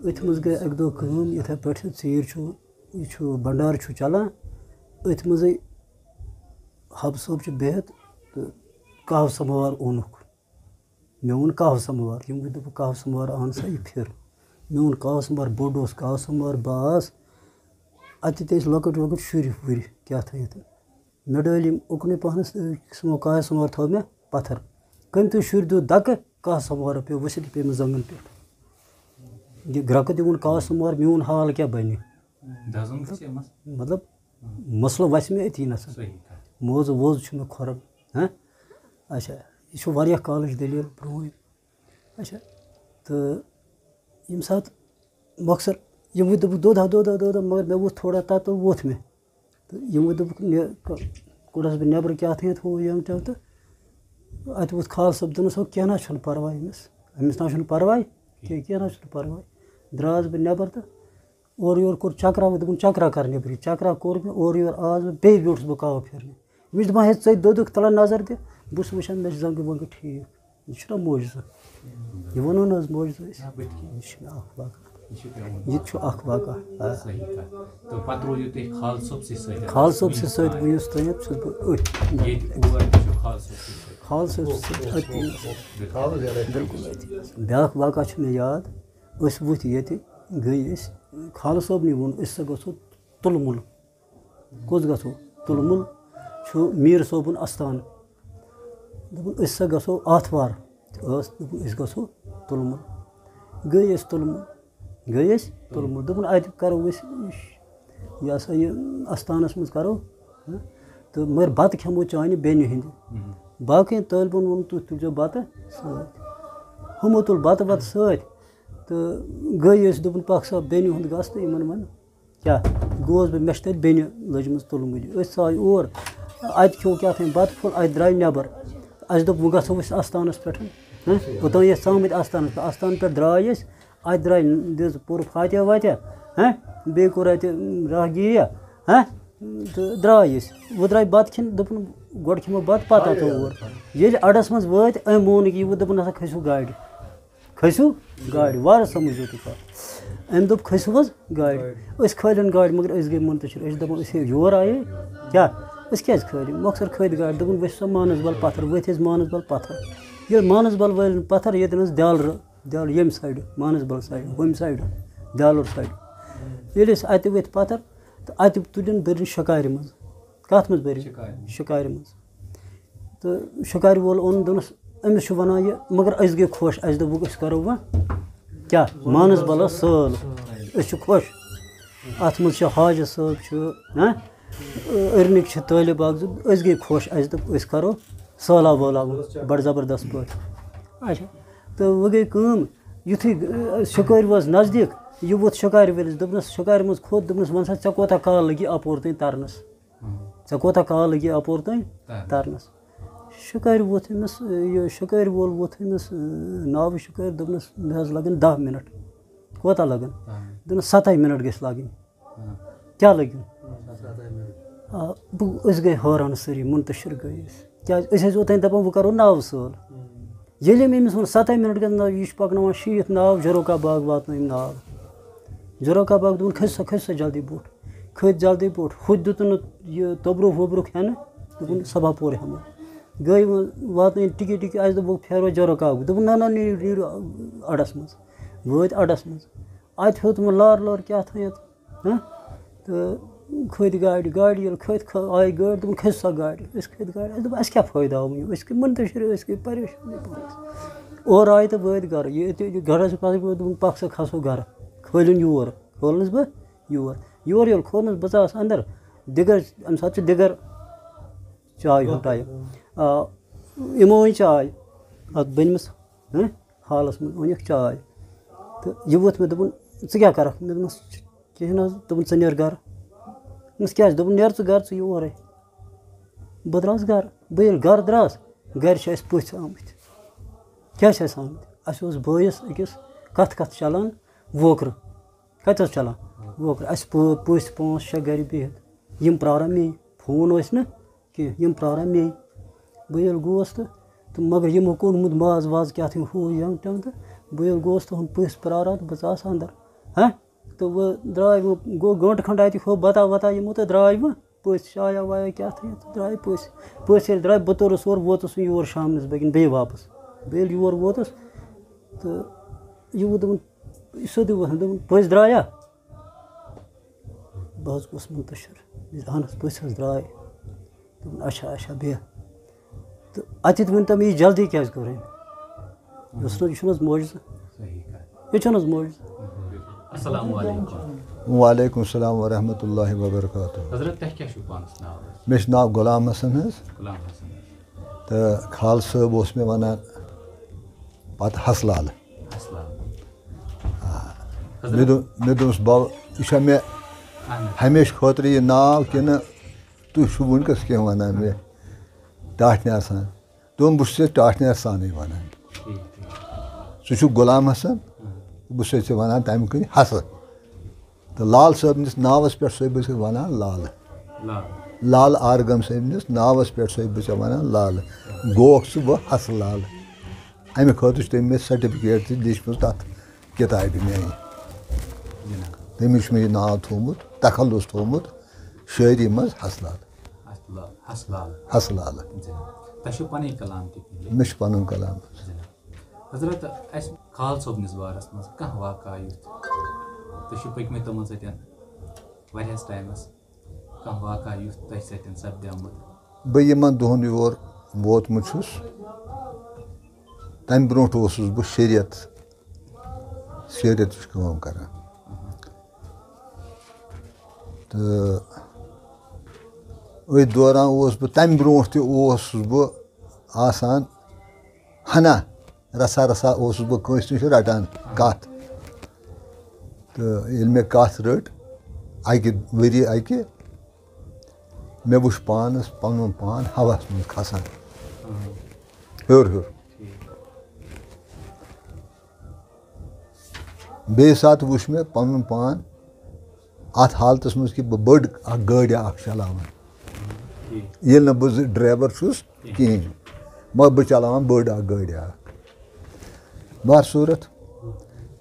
أتھۍ منٛز گٔے اَکہِ دۄہ کٲم، یِتھَے پٲٹھۍ ژیٖرۍ چھُ، یہِ چھُ بَنڈار چھُ چَلان، أتھۍ منٛزٕے حبہٕ صٲب چھُ بِہِتھ تہٕ کاہ سماوار اوٚنُکھ۔ مےٚ اوٚن کاہ سماوار۔ یِم وۄنۍ دوٚپُکھ، "کاہ سماوار اَن سا یہِ پھِر۔" مےٚ اوٚن کاہ سماوار، بوٚڑ اوس کاہ سماوار، بہٕ آس۔ اَتہِ تہِ ٲسۍ لۄکٕٹۍ لۄکٕٹۍ شُرۍ وُرۍ، کیٛاہ تھٲیِتھ۔ مےٚ ڈٲلۍ یِم اُکنُے پَہنَس، تہٕ سُہ کاہ سماوار تھوٚو مےٚ پَتھر۔ کٔمۍ تُہۍ شُرۍ دیُت دَکہٕ، کاہ سماوار پیوٚو ؤسِتھ، پیٚیہِ مےٚ زَنٛگَن پٮ۪ٹھ۔ یہِ گرٛکہٕ تہِ ووٚن کاہ سماوار، میون حال کیٛاہ بَنہِ؟ دَزُن گژھِ أمِس۔ مطلب، مسلہٕ وَسہِ مےٚ أتی نَسَن۔ صحیح کَتھ۔ موزٕ ووزٕ چھُ مےٚ کھۄرَن۔ ہہ؟ اچھا، یہِ چھُ واریاہ کالٕچ دٔلیٖل برٛونٛہٕے۔ اچھا، تہٕ ییٚمہِ ساتہٕ مۄخصر یِموٕے دوٚپُکھ، "دۄد ہا، دۄد ہا، دۄد ہا"، مگر مےٚ ووٚتھ تھوڑا تَتھ تہٕ ووٚتھ مےٚ۔ تہٕ یِموٕے دوٚپُکھ، "نہِ-، ک-، کوٚڑہَس بہٕ نٮ۪برٕ کیٛاہ تھٲیِتھ ہُہ یَنگ ٹٮ۪نگ" تہٕ اَتہِ ووٚتھ خالہٕ صٲب، دوٚپنَس، "ہو، کینٛہہ نہ حظ چھُنہٕ پَرواے أمِس، أمِس نہ حظ چھُنہٕ پَرواے کینٛہہ، کینٛہہ نہ حظ چھُنہٕ پَرواے۔" درٛاس بہٕ نٮ۪بر تہٕ اورٕ یورٕ کوٚر چکرا، وۄنۍ دوٚپُن، "چکرا کر نیٚبرٕے۔" چکرا کوٚر مےٚ، اورٕ یورٕ آس بہٕ، بیٚیہِ بیوٗٹھُس بہٕ کاوٕ پھِرنہِ۔ مےٚ چھُ دَپان، "ہے، ژٔتۍ دۄدُک تَلہ نظر دِ، بہٕ چھُس وٕچھان، مےٚ چھِ زنٛگہٕ ونٛگہٕ ٹھیٖک۔" یہِ چھُنہ معجزٕ؟ یہِ ووٚنُو نہ حظ معجزٕ أسۍ؟ نہ، بٕتھِ کِنۍ۔ یہِ چھُ مےٚ اکھ واقعہ۔ یہِ چھُ پیوٚمُت۔ یہِ تہِ چھُ اکھ واقعہ۔ آ۔ صحیح کَتھ۔ تہٕ پَتہٕ روٗدِو تُہۍ خال صٲبسٕے سۭتۍ؟ خال صٲبسٕے سۭتۍ وٕنیُک تام چھُس بہٕ أتھۍ۔ ییٚتہِ اور تہِ چھُ خال صٲبسٕے سۭتۍ۔ خال صٲبسٕے سۭتۍ أتھۍ۔ بِلکُل۔ بِلکُل أتھۍ۔ بیٛاکھ واقعہ چھُ مےٚ یاد۔ أسۍ وٕتھۍ ییٚتہِ، گٔے أسۍ، خالہٕ صٲبنٕے ووٚن، "أسۍ ہسا گژھو تُلمُل۔" کوٚت گژھو؟ تُلمُل چھُ میٖر صٲبُن اَستان۔ دوٚپُن، "أسۍ ہسا گژھو آتھوار۔" تہٕ ٲس، دوٚپُن، "أسۍ گژھو تُلمُل۔" گٔے أسۍ تُلمُل، گٔے أسۍ تُلمُل۔ دوٚپُن، "اَتہِ کَرو أسۍ یہِ ہسا یہِ اَستانَس منٛز کَرو، ہہ، تہٕ مگر بَتہٕ کھٮ۪مو چانہِ بیٚنہِ ہِنٛدِ۔" باقٕے طٲلبَن ووٚن، "تُہۍ تُلزیو بَتہٕ سۭتۍ۔" ہُمو تُل بَتہٕ وَتہٕ سۭتۍ۔ تہٕ گٔے أسۍ، دوٚپُن، "پَکھ سا بیٚنہِ ہُنٛد گژھ تہٕ یِمَن وَن۔" کیٛاہ گوس بہٕ؟ مےٚ چھِ تَتہِ بیٚنہِ لٔجمٕژ تُلمُلہِ۔ أسۍ ژاے اور، اَتہِ کھیوٚو کیٛاہ تام بَتہٕ پھوٚل، اَتہِ درٛاے نٮ۪بَر۔ اَسہِ دوٚپ، "وۄنۍ گژھو أسۍ آستانَس پٮ۪ٹھ۔" ہہ؟ اوٚتام ٲسۍ ژامٕتۍ آستانَس پٮ۪ٹھ۔ آستان پٮ۪ٹھ درٛاے أسۍ، اَتہِ درٛاے، دِژ پوٗرٕ فاتحہ واتحہ، ہہ؟ بیٚیہِ کوٚر اَتہِ، اُم، راہ گیٖریا، ہہ؟ تہٕ درٛاے أسۍ۔ وۄنۍ درٛاے بَتہٕ کھٮ۪ن، دوٚپُن، "گۄڈٕ کھٮ۪مو بَتہٕ، پَتہٕ اَژو اور۔" ییٚلہِ اَڈَس منٛز وٲتۍ، أمۍ مون نہٕ کِہیٖنۍ، وۄنۍ دوٚپُن، "ہسا کھٔسِو گاڑِ۔" کھٔسِو گاڑِ، وارٕ سَمٕجھِو تُہۍ کَتھ۔ أمۍ دوٚپ، "کھٔسِو حظ گاڑِ؟" أسۍ کھٲلِن گاڑِ، مگر أسۍ گٔے مُنتشر۔ أسۍ دَپان، "أسۍ ہے یور آیے، کیٛاہ؟" أسۍ کیٛازِ کھٲلِو؟ مۄخصر کھٲلۍ گاڑِ، دوٚپُن، "ؤسِو سا مانسبل پَتھر۔" ؤتھۍ أسۍ مانسبل پَتھر۔ ییٚلہِ مانسبل وٲلۍ پَتھر، ییٚتٮ۪ن ٲس دیالرٕ، دیال ییٚمہِ سایڈٕ، مانسبل سایڈٕ، ہُمہِ سایڈٕ، دیالُر سایڈٕ۔ ییٚلہِ أسۍ اَتہِ ؤتھۍ پَتھر، تہٕ اَتہِ تُلِن، بٔرِن شِکارِ منٛز۔ کَتھ منٛز بٔرِن؟ شِکارِ منٛز۔ شِکارِ منٛز۔ تہٕ شِکارِ وول اوٚن، دوٚپنَس، أمِس چھُ وَنان یہِ، مگر أسۍ گٔے خۄش، اَسہِ دوٚپُکھ، أسۍ کَرو وۄنۍ کیٛاہ؟ مانسبلَس سٲل۔ أسۍ چھِ خۄش۔ اَتھ منٛز چھِ حاجہِ صٲب چھُ، ہہ؟ أرنِکۍ چھِ طٲلب اَکھ زٕ، أسۍ گٔے خۄش، اَسہِ دوٚپ، أسۍ کَرو سٲلہ وٲلہ وۄنۍ بَڑٕ زبردست پٲٹھۍ۔ اچھا، تہٕ وۄنۍ گٔے کٲم، یُتھُے، اَ، شِکٲرۍ وٲژ نزدیٖک، یہِ ووٚتھ شِکارِ وٲلِس، دوٚپنَس، شِکارِ منٛز کھوٚت، دوٚپنَس، "وَن سا، ژےٚ کوٗتاہ کال لَگی اَپور تام تَرنَس؟" ژےٚ کوٗتاہ کال لَگہِ اَپور تام تَرنَس؟ شِکارِ ووٚتھ أمِس، یہِ شِکارِ وول ووٚتھ أمِس، ناوٕ شِکارِ، دوٚپنَس، "مےٚ حظ لَگَن دَہ مِنَٹ۔" "کوتاہ لَگَن؟" دوٚپنَس، "سَتَے مِنَٹ گٔژھۍ لَگٕنۍ۔" "کیٛاہ لَگِن؟" آ، بہٕ، أسۍ گٔے حٲران سٲری، مُنتشِر گٔے أسۍ۔ کیٛازِ أسۍ ٲسۍ اوٚتام دَپان، "وۄنۍ کَرو ناوٕ سٲل۔" ییٚلہِ أمۍ أمِس ووٚن، "سَتَے مِنَٹ گٔژھۍ ناو، یہِ چھُ پَکناوان شیٖتھ ناو، جروکا باغ واتنٲوِم ناو۔" جروکا باغ دوٚپُن، "کھٔسۍ سا، کھٔسۍ سا جلدی بوٚٹھ۔" کھٔتۍ جلدی بوٚٹھ، ہُتہِ دیُتُن نہٕ یہِ توٚبرُک ووٚبرُک ہٮ۪نہٕ، دوٚپُن، "صبا پورِ ہٮ۪مو۔" گٔے وۄنۍ واتنٲوِن ٹِکے ٹِکے، اَسہِ دوٚپ، "وۄنۍ پھیرو جروکا باغ۔" دوٚپُن، "نہ، نہ، نیٖرِو، نیٖرِو اَڈَس منٛز۔" وٲتۍ اَڈَس منٛز، اَتہِ ہیوٚت وۄنۍ لار لار کیٛاہ تھٲیِتھ، ہہ؟ تہٕ کھٔتۍ گاڑِ، گاڑِ ییٚلہِ کھٔتۍ، کھٔ-، آیہِ گٲڑۍ، دوٚپُن، "کھٔسِو سا گاڑِ۔" أسۍ کھٔتۍ گاڑِ، اَسہِ دوٚپ، "اَسہِ کیٛاہ فٲیدٕ آو وۄنۍ؟ أسۍ گٔے مُنتشِر، أسۍ گٔے پریشان پانَس۔" اورٕ آیہِ تہٕ وٲتۍ گَرٕ۔ یہِ تہِ، یہِ گَرَس پَتہٕ ووت، دوٚپُن، "پَکھ سا، کھَسو گَرٕ۔" کھٲلِن یور، کھولنَس بہٕ یور۔ یورٕ ییٚلہِ کھولنَس، بہٕ ژاس اَندَر۔ دِگر، اَمہِ ساتہٕ چھُ دِگر چاے ہُنٛد ٹایم۔ آ، یِمو أنۍ چاے اَتھ بٔنمِس، ہہ، حالَس منٛز أنِکھ چاے۔ تہٕ یہِ ووٚتھ مےٚ، دوٚپُن، "ژٕ کیٛاہ کَرَکھ؟" مےٚ دوٚپمَس، "کِہیٖنۍ نہ حظ۔" دوٚپُن، "ژٕ نیر گَرٕ۔" دوٚپمَس، "کیٛازِ؟" دوٚپُن، "نیر ژٕ گَرٕ، ژٕ یورَے۔" بہٕ درٛاس گَرٕ۔ بہٕ ییٚلہِ گَرٕ درٛاس، گَرِ چھِ اَسہِ پٔژھۍ آمٕتۍ۔ کیٛاہ چھِ اَسہِ آمٕتۍ؟ اَسہِ اوس بٲیِس أکِس کَتھ کَتھ چَلان ووکرٕ۔ کَتہِ اوس چَلان؟ ووکرٕ۔ اَسہِ پٲ-، پٔژھۍ پانٛژھ شےٚ گَرِ بِہِتھ۔ یِم پرٛاران مے۔ فون ٲسۍ نہٕ کینٛہہ، یِم پرٛاران مے۔ بہٕ ییٚلہِ گوس تہٕ، تہٕ مگر یِمو کوٚڑمُت ماز واز کیٛاہ تھام ہُہ یَنگ ٹَنگ تہٕ بہٕ ییٚلہِ گوس تہٕ ہُم پٔژھۍ پرٛاران تہٕ بہٕ ژاس اَندَر۔ ہہ؟ تہٕ وۄنۍ درٛاے وۄنۍ، گوٚو گٲنٛٹہٕ کھنٛڈ اَتہِ کھیوٚو بَتا وَتا یِمو تہٕ درٛاے وۄنۍ۔ پٔژھۍ آیا وایا کیٛاہ تھٲیِتھ تہٕ درٛاے پٔژھۍ۔ پٔژھۍ ییٚلہِ درٛاے، بہٕ توٚرُس اورٕ، ووتُس یور شامنَس بٲگٮ۪ن بیٚیہِ واپَس۔ بیٚیہِ ییٚلہِ یور ووتُس تہٕ یہِ ووٚن دوٚپُن، یہِ سیوٚدُے ووٚن دوٚپُن، "پٔژھۍ درٛایا؟" بہٕ حظ گوس مُنتَشِر۔ مےٚ دوٚپ، "اَہَن حظ، پٔژھۍ حظ درٛاے۔" دوٚپُن، "اچھا، اچھا، بیٚہہ۔" تہٕ اَتہِ تہِ ؤنۍ تو مےٚ، یہِ جلدی کیٛازِ کٔر أمۍ؟ یہِ اوس نہٕ، یہِ چھُنہٕ حظ معجزٕ؟ صحیح کَتھ۔ یہِ چھُنہٕ حظ معجزٕ؟ السلام علیکم۔ وعلیکم السلام ورحمۃ اللہ وبرکاتہ۔ حضرت، تۄہہِ کیٛاہ چھُو پانَس ناو حظ؟ مےٚ چھُ ناو غلام حسن حظ۔ غلام حسن حظ۔ تہٕ خال صٲب اوس مےٚ وَنان پَتہٕ حسلال۔ حسلال۔ آ۔ حضرت۔ مےٚ دوٚپ، مےٚ دوٚپُس، "بَو، یہِ چھا مےٚ اہن حظ۔ ہمیشہٕ خٲطرٕ یہِ ناو کِنہٕ تُہۍ چھِو وٕنکٮ۪س کینٛہہ وَنان مےٚ ٹاٹھۍ نیرسان؟" دوٚپُن، "بہٕ چھُس ژےٚ ٹاٹھۍ نیرسانٕے وَنان۔ ٹھیٖک، ٹھیٖک۔ ژٕ چھُکھ غلام حسن، اہن۔ بہٕ چھُسَے ژےٚ وَنان تَمہِ کِنۍ حسن۔" تہٕ لال صٲبنِس ناوَس پٮ۪ٹھ چھُسَے بہٕ ژےٚ وَنان لالہٕ۔ لال۔ لال آرگم صٲبنِس ناوَس پٮ۪ٹھ چھُسَے بہٕ ژےٚ وَنان لالہٕ۔ گوکھ ژٕ بہٕ حسن لالہٕ۔ اَمہِ خٲطرٕ چھُ تٔمۍ مےٚ سرٹیفکیٹ تہِ لیٖچھمٕژ تَتھ کِتابہِ میٛانہِ۔ جِناب۔ تٔمِس چھُ مےٚ یہِ ناو تھوٚومُت، تخلص تھوٚومُت شٲعری منٛز حسن لال۔ حسن لال، حسن لال۔ حسن لال۔ جِناب۔ تۄہہِ چھُو پَنٕنۍ کلام تہِ کینٛہہ لیکھمٕتۍ؟ مےٚ چھُ پَنُن کلام۔ جِناب۔ حضرت، اَسہِ خال صٲبنِس بارَس منٛز کانٛہہ واقعہ یُتھ تُہۍ چھِو پٔکۍمٕتۍ تِمَن سۭتۍ واریاہَس ٹایمَس، کانٛہہ واقعہ یُتھ تۄہہِ سۭتۍ سَپدیومُت؟ بہٕ یِمَن دۄہَن یور ووتمُت چھُس، تَمہِ برونٛٹھ اوسُس بہٕ شریعت، شریعتٕچ کٲم کران۔ تہٕ أتھۍ دوران اوس بہٕ، تَمہِ برونٛٹھ تہِ اوسُس بہٕ آسان ہنا رژھا رژھا اوسُس بہٕ کٲنٛسہِ نِش رَٹان کَتھ۔ تہٕ ییٚلہِ مےٚ کَتھ رٔٹ اَکہِ ؤری اَکہِ، مےٚ وُچھ پانَس پَنُن پان ہَوہَس منٛز کھسان، ہیوٚر ہیوٚر۔ بیٚیہِ ساتہٕ وُچھ مےٚ پَنُن پان اَتھ حالتَس منٛز کہِ بہٕ بٔڑ اَکھ گٲڑۍ اَکھ چلاوان، ییٚلہِ نہٕ بہٕ زٕ ڈرٛیوَر چھُس کِہیٖنۍ، مگر بہٕ چلاوان بٔڑ اَکھ گٲڑۍ اَکھ۔ بہرصوٗرت،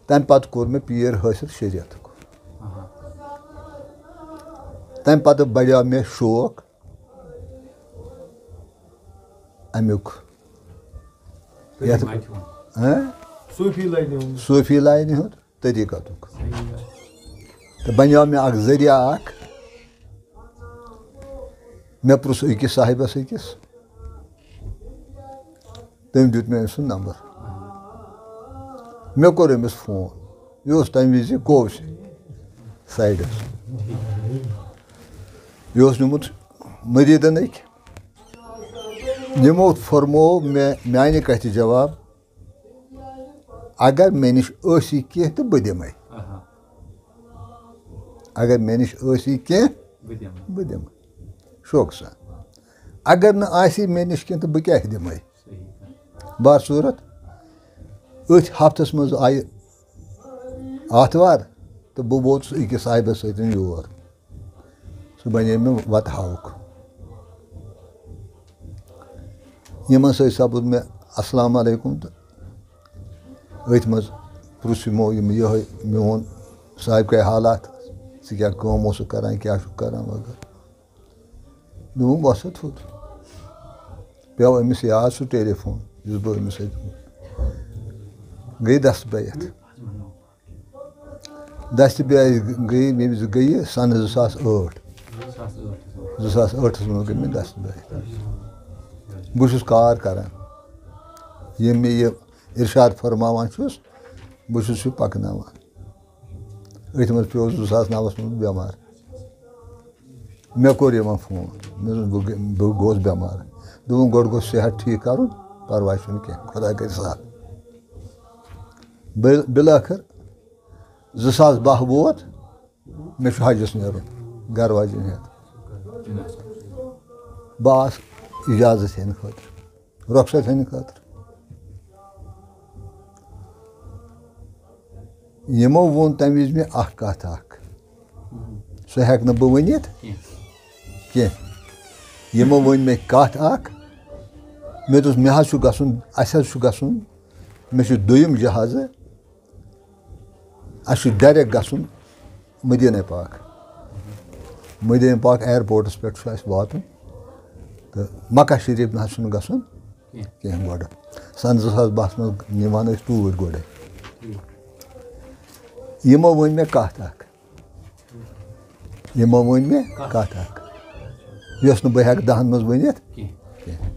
تَمہِ پَتہٕ کوٚر مےٚ پیٖر حٲصِل شریعتُک۔ تَمہِ پَتہٕ بڑیو مےٚ شوق اَمیُک، یَتھ، طریٖقہٕ ہُنٛد۔ ہاں؟ صوٗفی لاینہِ ہُنٛد۔ صوٗفی لاینہِ ہُنٛد، طریٖقتُک۔ صحیح۔ تہٕ بَنیو مےٚ اَکھ ذٔریعہٕ اَکھ۔ مےٚ پرُژھ أکِس صاحبَس أکِس، تٔمۍ دیُت مےٚ أمۍ سُنٛد نمبر۔ مےٚ کوٚر أمِس فون۔ یہِ اوس تَمہِ وِزِ کووسہِ سایڈَس۔ یہِ اوس نیوٗمُت مٔریٖدَن أکۍ۔ یِمو فرموو مےٚ میٛانہِ کَتھِ جواب، اگر مےٚ نِش ٲسی کینٛہہ تہٕ بہٕ دِمَے۔ آہا۔ اگر مےٚ نِش ٲسی کینٛہہ، بہٕ دِمہٕ۔ بہٕ دِمہٕ۔ شوقہٕ سان۔ اگر نہٕ آسی مےٚ نِش کینٛہہ تہٕ بہٕ کیٛاہ دِمَے؟ صحیح کَتھ۔ بہرصوٗرت، أتھۍ ہفتَس منٛز آیہِ آتھوار تہٕ بہٕ ووتُس أکِس صاحبَس سۭتۍ یور۔ سُہ بَنے مےٚ وَتہٕ ہاوُک۔ یِمَن سۭتۍ سَپُد مےٚ السلام علیکُم تہٕ أتھۍ منٛز پرُژھ یِمو یِم یِہوٚے میون سابقہ حالات، ژٕ کیٛاہ کٲم اوسُکھ کَران، کیٛاہ چھُکھ کَران وغٲرٕ۔ دوٚپُن، "وَس سا تھوٚد۔" پیوٚو أمِس یاد سُہ ٹیلی فون یُس بہٕ أمِس سۭتۍ گٔے دَستہٕ بیعت۔ دَستہٕ بیعت گٔے، ییٚمہِ وِزِ گٔیہِ سَنہٕ زٕ ساس ٲٹھ۔ زٕ ساس ٲٹھَس منٛز۔ زٕ ساس ٲٹھَس منٛز گٔے مےٚ دَستہٕ بیعت۔ بہٕ چھُس کار کَران۔ ییٚمۍ مےٚ یہِ اِرشاد فرماوان چھُس، بہٕ چھُس یہِ پَکناوان۔ أتھۍ منٛز پیوٚو زٕ ساس نَوَس منٛز بٮ۪مار۔ مےٚ کوٚر یِمَن فون، مےٚ دوٚپ، "بہٕ گٔ-، بہٕ گوس بٮ۪مار۔" دوٚپُن، "گۄڈٕ گوٚژھ صحت ٹھیٖک کَرُن، پَرواے چھُنہٕ کینٛہہ، خۄدا کَرِ سہل۔" بِل-، بِلٲخٕر زٕ ساس باہ ووت، مےٚ چھُ حجَس نیرُن گَرٕ واجٮ۪ن ہٮ۪تھ۔ بہٕ آس اِجازت ہٮ۪نہٕ خٲطرٕ۔ رۄخصت ہٮ۪نہٕ خٲطرٕ۔ یِمو ووٚن تَمہِ وِزِ مےٚ اَکھ کَتھ اَکھ، سُہ ہٮ۪کہٕ نہٕ بہٕ ؤنِتھ کینٛہہ۔ کینٛہہ۔ یِمو ؤنۍ مےٚ کَتھ اَکھ، مےٚ دوٚپُس، "مےٚ حظ چھُ گژھُن، اَسہِ حظ چھُ گژھُن، مےٚ چھُ دوٚیِم جہازٕ، اَسہِ چھُ ڈایریکٹ گژھُن مدیٖنہ پاک۔" مدیٖنہ پاک ایئرپورٹس پٮ۪ٹھ چھُ اَسہِ واتُن، تہٕ مکہ شریٖف نہ حظ چھُنہٕ گژھُن کینٛہہ۔ کینٛہہ گۄڈٕ۔ سنہٕ زٕ ساس بَہَس منٛز نِوان ٲسۍ توٗرۍ گۄڈَے۔ یِمو ؤنۍ مےٚ کَتھ اَکھ۔ یِمو ؤنۍ مےٚ کَتھ اَکھ، یۄس نہٕ بہٕ ہٮ۪کہٕ دَہَن منٛز ؤنِتھ کینٛہہ۔ کینٛہہ۔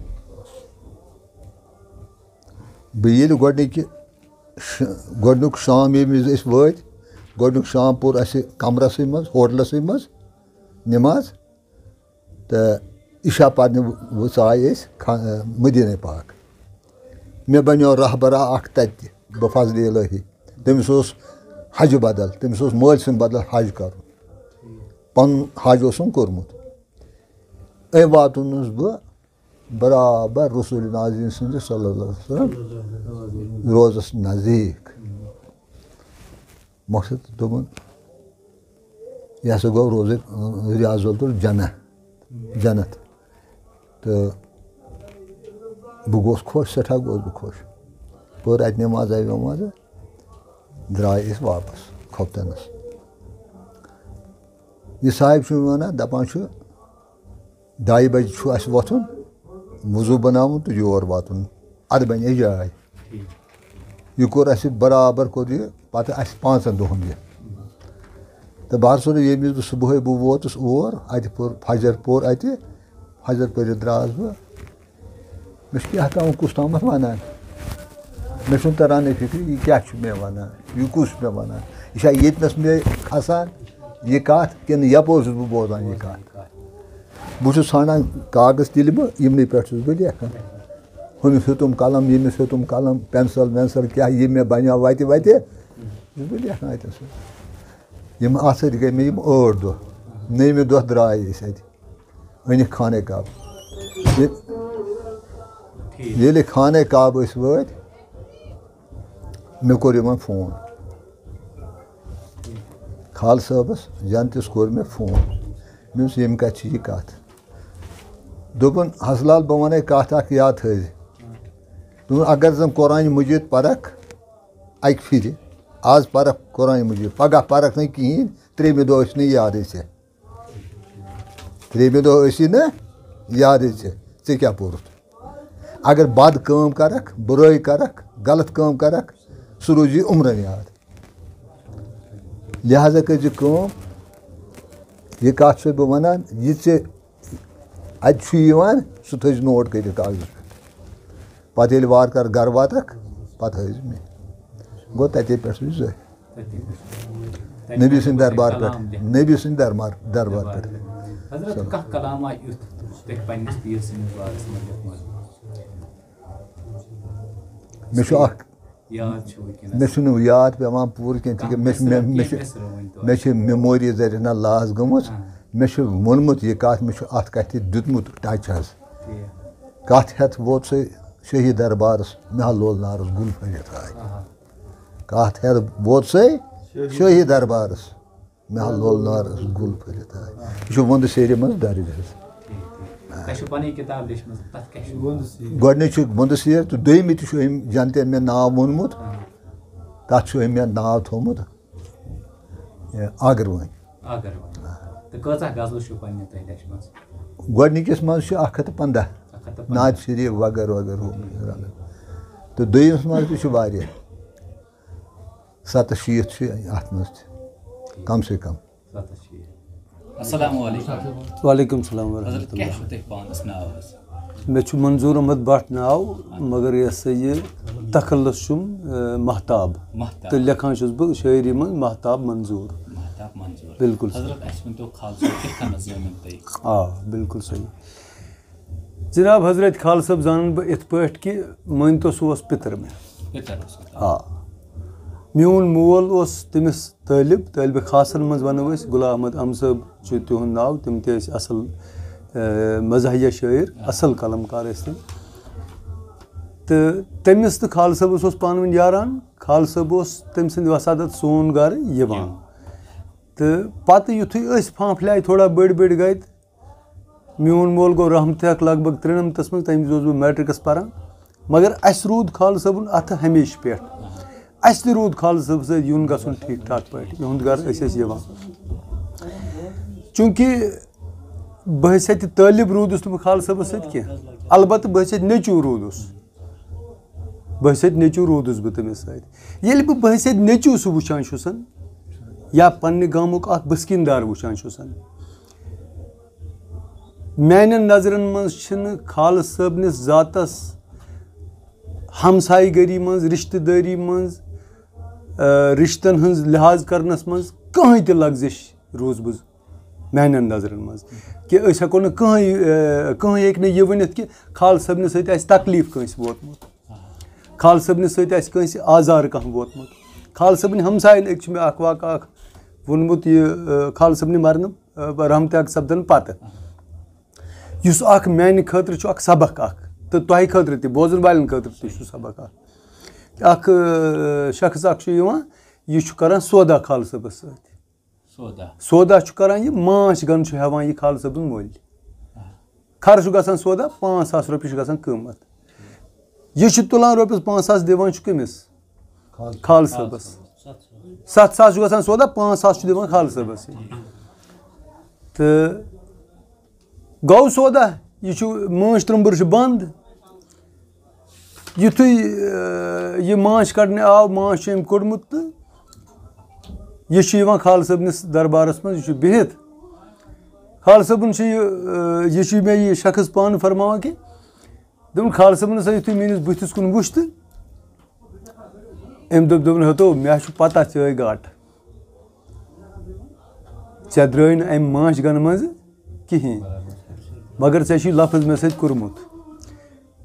بہٕ ییٚلہِ گۄڈٕنِکہِ ش-، گۄڈٕنیُک شام ییٚمہِ وِزِ أسۍ وٲتۍ، گۄڈٕنیُک شام پوٚر اَسہِ کمرَسٕے منٛز، ہوٹلَسٕے منٛز نٮ۪ماز۔ تہٕ عشاء پرنہِ وٕژھ آے أسۍ خا-، مدیٖنہ پاک۔ مےٚ بنیو رہبرا اکھ تتہِ، بفضل الہی۔ تٔمِس اوس حجہِ بدل، تٔمِس اوس مٲلۍ سٕنٛدِ بدل حج کرُن۔ پنُن حج اوسُم کوٚرمُت۔ أمۍ واتُنس بہٕ برابر رسول نازنین سٕنٛدِس صلی اللہ علیہ وسلم روزس نزدیٖک۔ مقصد دوٚپُن، یہِ ہسا گوٚو روزٕ ریاض الجنہ، جنت۔ تہٕ بہٕ گوس خۄش، سٮ۪ٹھاہ گوس بہٕ خۄش۔ پٔر اَتہِ نٮ۪مازا وٮ۪مازا، درٛاے أسۍ واپس کھۄپتنس۔ یہِ صاحب چھُ مےٚ وَنان، دَپان چھُ، ڈایہِ بجہِ چھُ اَسہِ وۄتھُن، وضوٗ بناوُن تہٕ یور واتُن۔ اَدٕ بَنہِ جاے۔ یہِ کوٚر اَسہِ برابر، کوٚر یہِ پَتہٕ اَسہِ پانٛژَن دۄہَن یہِ۔ تہٕ بہٕ حظ سوٚرُس، ییٚمہِ وِزِ بہٕ صُبحٲے بہٕ ووتُس اور، اَتہِ پوٚر فجر، پوٚر اَتہِ، فجر پٔرِتھ درٛاس بہٕ۔ مےٚ چھُ کیٛاہ تام کُس تامَتھ وَنان۔ مےٚ چھُنہٕ تَران یہِ فِکرِ، یہِ کیٛاہ چھُ مےٚ وَنان، یہِ کُس چھُ مےٚ وَنان۔ یہِ چھا ییٚتنَس مےٚ کھَسان یہِ کَتھ، کِنہٕ یَپٲرۍ چھُس بہٕ بوزان یہِ کَتھ؟ بہٕ چھُس ژھانٛڈان کاغذ تِلہِ، بہٕ یِمنٕے پٮ۪ٹھ چھُس بہٕ لیکھان۔ ہُمِس ہیوٚتُم قلم، ییٚمِس ہیوٚتُم قلم، پٮ۪نسَل وٮ۪نسَل کیٛاہ یہِ مےٚ بَنیٛاو وَتہِ وَتہِ، چھُس بہٕ لیکھان اَتٮ۪س۔ یِم اَتھ سۭتۍ گٔے مےٚ یِم ٲٹھ دۄہ، نٔیمہِ دۄہ درٛاے أسۍ اَتہِ۔ أنِکھ خانہ کعبہٕ۔ ییٚلہِ، ییٚلہِ خانہ کعبہٕ أسۍ وٲتۍ، مےٚ کوٚر یِمن فون۔ خالہٕ صٲبس، جنتس کوٚر مےٚ فون۔ مےٚ ووٚنُس، ییٚمہِ کتھِ چھِ یہِ کتھ؟ دوٚپُن، حسن لال، بہٕ ونے کتھ اکھ، یاد تھٲوزِ۔ دوٚپُن، اگر زن قرآن مجید پرکھ اکہِ پھرِ، آز پرکھ قرآن مجید، پگاہ پرکھ نہٕ کِہینۍ، ترٛیٚیمہِ دۄہ ٲسۍ نہٕ یادٕے ژےٚ۔ ترٛیٚیمہِ دۄہ ٲسی نہٕ یادٕے ژےٚ، ژےٚ کیٛاہ پوٚرُتھ؟ اگر بد کٲم کرکھ، بُرٲے کرکھ، غلط کٲم کرکھ، سُہ روزی عمرن یاد۔ لہذا کٔرۍ زِ کٲم، یہِ کتھ چھُسے بہٕ ونان، یہِ ژےٚ اتہِ چھُ یِوان، سُہ تھٲوزِ نوٹ کٔرِتھ کاغذس پٮ۪ٹھ۔ پتہٕ ییٚلہِ وارٕ کارٕ گرٕ واتکھ، پتہٕ ہٲوزِ مےٚ۔ گوٚو، تتے پٮ۪ٹھ چھُ یہِ زٲہِد۔ تٔتی پٮ۪ٹھ۔ نبی سٕنٛدِ دربار پٮ۪ٹھ۔ کلام دِتھ۔ نبی سٕنٛدِ دربار، دربار پٮ۪ٹھ۔ حضرت، کانٛہہ کلام آ یُتھ تۄہہِ پننِس پیٖر سٕنٛدِس بارس منٛز لیوٚکھمُت؟ مےٚ چھُ اکھ، یاد چھُ وٕنکیٚنس؟ مےٚ چھُنہٕ یاد پٮ۪وان پوٗرٕ کینٛہہ، تِکیٛازِ کانٛہہ مےٚ چھِ، مےٚ، مِثرا، مےٚ کینٛہہ چھِ، مِثرا ؤنۍ تو۔ مےٚ چھِ میموری ذٔریعہٕ نہ لاس گٔمٕژ۔ آ۔ مےٚ چھُ ووٚنمُت یہِ کتھ، مےٚ چھُ اتھ کتھِ دیُتمُت ٹچ حظ۔ ٹھیٖک۔ کتھ ہٮ۪تھ ووت سُہ شٲہی دربارس، مےٚ ہا لول نارس گُل پھٔلِتھ آے۔ آہا۔ کتھ ہٮ۪تھ ووت سُے شٲہی دربارس۔ مےٚ ہا لول نارس گُل پھٔلِتھ آے۔ یہِ چھُ وُنٛدٕ سیرِ منٛز درج حظ۔ ٹھیٖک، ٹھیٖک۔ تۄہہِ چھو پنٕنۍ کتاب لیچھمٕژ، تتھ کیٛاہ چھُ؟ گۄڈٕنِچ چھِ وُنٛدٕ سیر تہٕ دوٚیمہِ تہِ چھُ أمۍ جنتین مےٚ ناو ووٚنمُت۔ آ۔ تتھ چھُ أمۍ مےٚ ناو تھوٚومُت، یہِ آگروٲنۍ۔ آگروٲنۍ۔ تہٕ کۭژاہ غزلہٕ چھو پننہِ تۄہہِ لیچھمٕژ؟ گۄڈٕنِکِس منٛز چھِ اکھ ہتھ تہٕ پنٛداہ۔ اکھ ہتھ تہٕ پنٛداہ۔ نعت شریف وغٲرٕ وغٲرٕ ہُہ۔ تہٕ دوٚیمِس منٛز تہِ چھِ واریاہ۔ ستتھ شیٖتھ چھِ اَتھ منٛز تہِ، کم سے کم۔ ستتھ شیٖتھ۔ السلام علیکم۔ وعلیکم السلام ورحمۃ حضرت، کیٛاہ اللہ۔ چھُو تۄہہِ پانَس ناو حظ؟ مےٚ چھُ منظور احمد بٹ ناو، مگر یہِ ہسا یہِ تخلص چھُم، اے، مہتاب۔ مہتاب۔ تہٕ لیکھان چھُس بہٕ شٲعری منٛز مہتاب منظور۔ مہتاب منظور۔ بِلکُل صحیح۔ حضرت، اَسہِ ؤنۍ تو، خالہٕ صٲب کِتھ کٔنۍ زٲنِو تُہۍ؟ آ، بِلکُل صحیح۔ جناب حضرت خالہٕ صٲب زانن بہٕ یِتھ پٲٹھۍ کہِ مٲنۍ تو سُہ اوس پِتٕر مےٚ۔ پِتٕر اوس۔ آ۔ میون مول اوس تٔمِس طٲلب، طٲلبِ خاصن منٛز وَنو أسۍ، غلام احمد ام صٲب چھُ تِہُنٛد ناو، تِم تہِ ٲسۍ اَصٕل، اے، مزاحیہ شٲعر، آ۔ اَصٕل قلم کار ٲسۍ تِم۔ تہٕ تٔمِس تہٕ خالہٕ صٲبَس اوس پانہٕ ؤنۍ یاران، خالہٕ صٲب اوس تٔمۍ سٕنٛدِ وساطت سون گرٕ یِوان۔ یِوان۔ تہٕ پَتہٕ یُتھُے أسۍ پھانٛپھلیے تھوڑا بٔڑۍ بٔڑۍ گٔے تہٕ میون مول گوٚو رحمتِ حق لگ بگ ترٛنَمتَس منٛز، تَمہِ وِزِ اوسُس بہٕ میٹرکَس پَران۔ مگر اَسہِ روٗد خالہٕ صٲبُن اَتھٕ ہمیشہِ پٮ۪ٹھ۔ اَسہِ تہِ روٗد خالہٕ صٲبَس سۭتۍ یُن گژھُن ٹھیٖک ٹھاک پٲٹھۍ۔ یِہُنٛد گَرٕ أسۍ ٲسۍ یِوان۔ چوٗنٛکہِ بحیثیت طٲلب روٗدُس نہٕ بہٕ خالہٕ صٲبَس سۭتۍ کینٛہہ، البتہٕ بحیثیت نیٚچوٗ روٗدُس، بحیثیت نیٚچوٗ روٗدُس بہٕ تٔمِس سۭتۍ۔ ییٚلہِ بہٕ بحیثیت نیٚچوٗ سُہ وٕچھان چھُسَن یا پنٛنہِ گامُک اَکھ بسکیٖن دار وٕچھان چھُسَن، میٛانٮ۪ن نظرَن منٛز چھِنہٕ خالہٕ صٲبنِس ذاتَس ہمسایہِ گٔری منٛز، رِشتہٕ دٲری منٛز، آ، رِشتَن ہٕنٛز لحاظ کرنَس منٛز کٕہٕنۍ تہِ لغزش روٗزمٕژ میٛانٮ۪ن نظرَن منٛز، کہِ أسۍ ہٮ۪کو نہٕ کٕہٕنۍ، آ، کٕہٕنۍ ہیٚکہِ نہٕ یہِ ؤنِتھ کہِ خالہٕ صٲبنہِ سۭتۍ آسہِ تکلیٖف کٲنٛسہِ ووتمُت، خالہٕ صٲبنہِ سۭتۍ آسہِ کٲنٛسہِ آزار کانٛہہ ووتمُت۔ خالہٕ صٲبنہِ ہمساین أکۍ چھُ مےٚ اَکھ واقعہٕ اَکھ ووٚنمُت، یہِ، آ، خالہٕ صٲبنہِ مرنہٕ، آ، رحمتِ حق سپدنہٕ پتہٕ۔ یُس اکھ میانہِ خٲطرٕ چھُ اکھ سبق اکھ، تہٕ تۄہہِ خٲطرٕ تہِ، بوزن والٮ۪ن خٲطرٕ تہِ چھُ سبق اکھ۔ اکھ، آ، شخص اکھ چھُ یِوان، یہِ چھُ کران سودا خالہٕ صٲبس سۭتۍ۔ سودا۔ سودا چھُ کران یہِ، ماچھ گن چھُ ہٮ۪وان یہِ خالہٕ صٲبُن مٔلۍ۔ خرٕ چھُ گژھان سودا، پانٛژھ ساس رۄپیہِ چھُ گژھان قۭمتھ۔ یہِ چھُ تُلان رۄپیَس پانٛژھ ساس، دِوان چھُ کٔمِس؟ خالہٕ۔ خالہٕ صٲبَس۔ ستھ ساس چھُ گژھان سودا، پانٛژھ ساس چھُ دِوان خالہٕ صٲبَس۔ تہٕ گوٚو سودا، یہِ چھُ مٲنٛچھ ترٛوٚمبُر چھُ بنٛد۔ یُتھُے، آ، یہِ ماچھ کڑنہِ آو، ماچھ چھُ أمۍ کوٚڑمُت تہٕ یہِ چھُ یِوان خالہٕ صٲبنِس دربارَس منٛز، یہِ چھُ بِہِتھ۔ خالہٕ صٲبُن چھُ یہِ، آ، یہِ چھُ مےٚ یہِ شخص پانہٕ فرماوان کہِ دوٚپُن، خالہٕ صٲبُن ہسا یُتھُے میٛٲنِس بٕتھِس کُن وُچھ تہٕ أمۍ دوٚپ، دوٚپُن، ہتو، مےٚ چھُ پتہ ژےٚ ٲے گاٹہٕ۔ ژےٚ درٛٲے نہٕ اَمہِ ماچھ گنہٕ منٛزٕ کِہیٖنۍ، مگر ژےٚ چھُے لفظ مےٚ سۭتۍ کوٚرمُت۔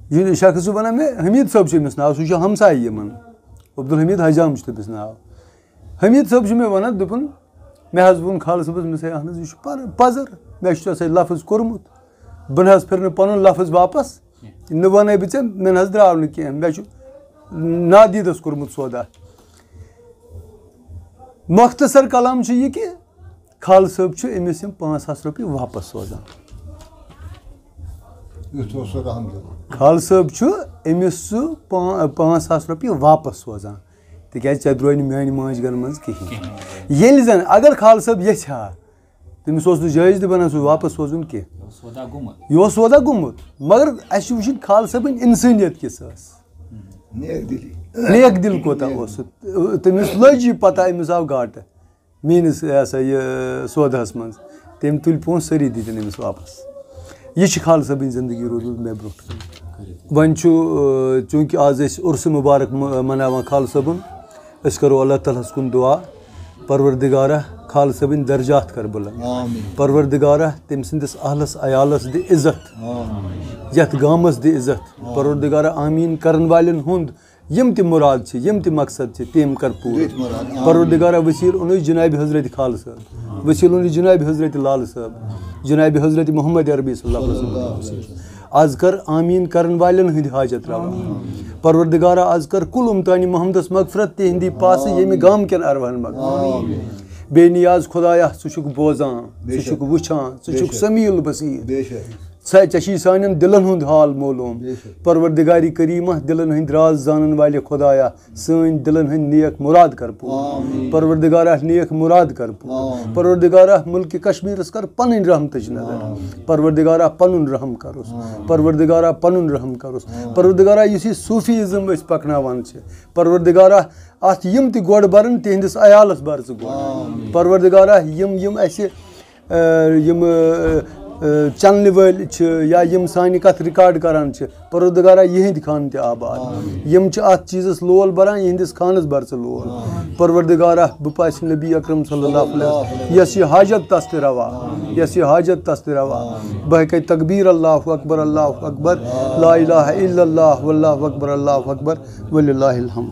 یہِ شخص چھُ وَنان مےٚ، حمید صٲب چھُ أمِس ناو، سُہ چھُ ہمسایہِ یِمن، عبدالحمید حجام چھُ تٔمِس ناو۔ حمید صٲب چھُ مےٚ وَنان، دوٚپُن، مےٚ حظ ووٚن خالہٕ صٲبَس، مےٚ سا، اہن حظ، یہِ چھُ پر-، پَزر، مےٚ چھُ ژےٚ سۭتۍ لفظ کوٚرمُت، بہٕ نہ حظ پھِرٕ نہٕ پَنُن لفظ واپس، نہ وَنے بہٕ ژےٚ، مےٚ نہ حظ درٛاو نہٕ کینٛہہ، مےٚ چھُ نادیٖدَس کوٚرمُت سودا۔ مۄختصر کلام چھُ یہِ کہِ خالہٕ صٲب چھُ أمِس یِم پانٛژھ ساس رۄپیہِ واپس سوزان۔ یُتھ اوس سُہ رحم دِل۔ خالہٕ صٲب چھُ أمِس سُہ پا-، پانٛژھ ساس رۄپیہِ واپس سوزان، تِکیٛازِ ژےٚ درٛٲے نہٕ میٛانہِ ماجہِ گَنہٕ منٛز کِہیٖنۍ۔ کِہیٖنۍ۔ ییٚلہِ زَن اگر خالہٕ صٲب یَژھِ ہا، تٔمِس اوس نہٕ جٲیِز تہِ بَنان سُہ واپس سوزُن کینٛہہ۔ یہِ اوس سودا گوٚمُت۔ یہِ اوس سودا گوٚمُت، مگر اَسہِ چھُ وٕچھُن خالہٕ صٲبٕنۍ اِنسٲنیت کِژھ ٲس۔ نیک دِلی۔ نیک دِل کوٗتاہ اوس سُہ؟ تٔمِس لٔج یہِ پَتہ، أمِس آو گاٹہٕ۔ میٛٲنِس، یہِ ہسا یہِ، سوداہَس منٛز۔ تٔمۍ تُلۍ پونٛسہٕ، سٲری دِتِن أمِس واپس۔ یہِ چھِ خالہٕ صٲبٕنۍ زندگی روٗزمٕژ مےٚ برونٛٹھ کَنہِ۔ وۄنۍ چھُ، آ، چوٗنٛکہِ آز أسۍ عُرسہِ مُبارک م-، مَناوان خالہٕ صٲبُن، أسۍ کَرو اللہ تعالیٰ ہَس کُن دُعا، پروردگارہ، خالہٕ صٲبٕنۍ درجات کر بُلند۔ آمین۔ پروردگارہ، تٔمۍ سٕنٛدِس اہلَس عیالَس دِ عزت، آمین۔ یَتھ گامَس دِ عزت۔ آمین۔ پروردگارہ، آمیٖن کَرَن والٮ۪ن ہُنٛد یِم تہِ مُراد چھِ، یِم تہِ مقصد چھِ، تِم کر پوٗرٕ۔ ییٚتہِ مُراد۔ آمین۔ پروردگارہ، وسیٖلہٕ اوٚنُے جناب حضرت خالہٕ صٲب، وسیٖلہٕ اوٚنُے جناب حضرت لالہٕ صٲب، جناب حضرت محمد عربی صلی اللہ علیہ وسلم۔ آز کر آمیٖن کرن والٮ۪ن ہٕنٛدۍ حاجت روا۔ پروردگارہ، آز کر کُل اُمتانِ محمدس مغفرت، تِہنٛدی پاسہٕ ییٚمہِ گامہٕ کٮ۪ن ارواحن مغفرت۔ بے نیاز خدایا، ژٕ چھُکھ بوزان، ژٕ چھُکھ وٕچھان، ژٕ چھُکھ سمیٖع البصیٖر۔ بے شک۔ ژےٚ، ژےٚ چھُے سانٮ۪ن دِلن ہُنٛد حال معلوٗم۔ بے شک۔ پروردگارِ کریٖمہ، دِلن ہٕنٛدۍ راز زانن والہِ خدایا، سٲنۍ دِلن ہٕنٛدۍ نیک مُراد کر پوٗرٕ۔ آمین۔ پروردگارا، نیک مُراد کر پوٗرٕ۔ آمین۔ پروردگارا، مُلکہِ کشمیٖرس کر پنٕنۍ رحمتٕچ نظر۔ آمین۔ پروردگارا، پنُن رحم کروس۔ آمین۔ پروردگارا، پنُن رحم کروس۔ آمین۔ پروردگارا، یُس یہِ صوٗفی ازم أسۍ پکناوان چھِ، پروردگارا، اتھ یِم تہِ گۄڈٕ برن، تِہنٛدِس عیالس بر ژٕ گۄڈٕ۔ آمین۔ پروردگارا، یِم، یِم اسہِ آ، یِم، آ، آ، چنلہِ وٲلۍ چھِ یا یِم سانہِ کتھ ریکارڈ کران چھِ، پروردگارا، یِہنٛدۍ خانہٕ تہِ آباد۔ آمین۔ یِم چھِ اتھ چیٖزس لول بران، یِہنٛدِس خانس بر ژٕ لول۔ آمین۔ پروردگارا، بہٕ پاسہِ نبی اکرم صلی اللہ علیہ وسلم، یۄس یہِ حاجت تس تہِ روا، یۄس یہِ حاجت تس تہِ روا۔ بہٕ ہیٚکے تکبیر اللہ اکبر، اللہ اکبر، لا الہ الا اللہ، واللہ اکبر، اللہ اکبر، وللہ الحمد۔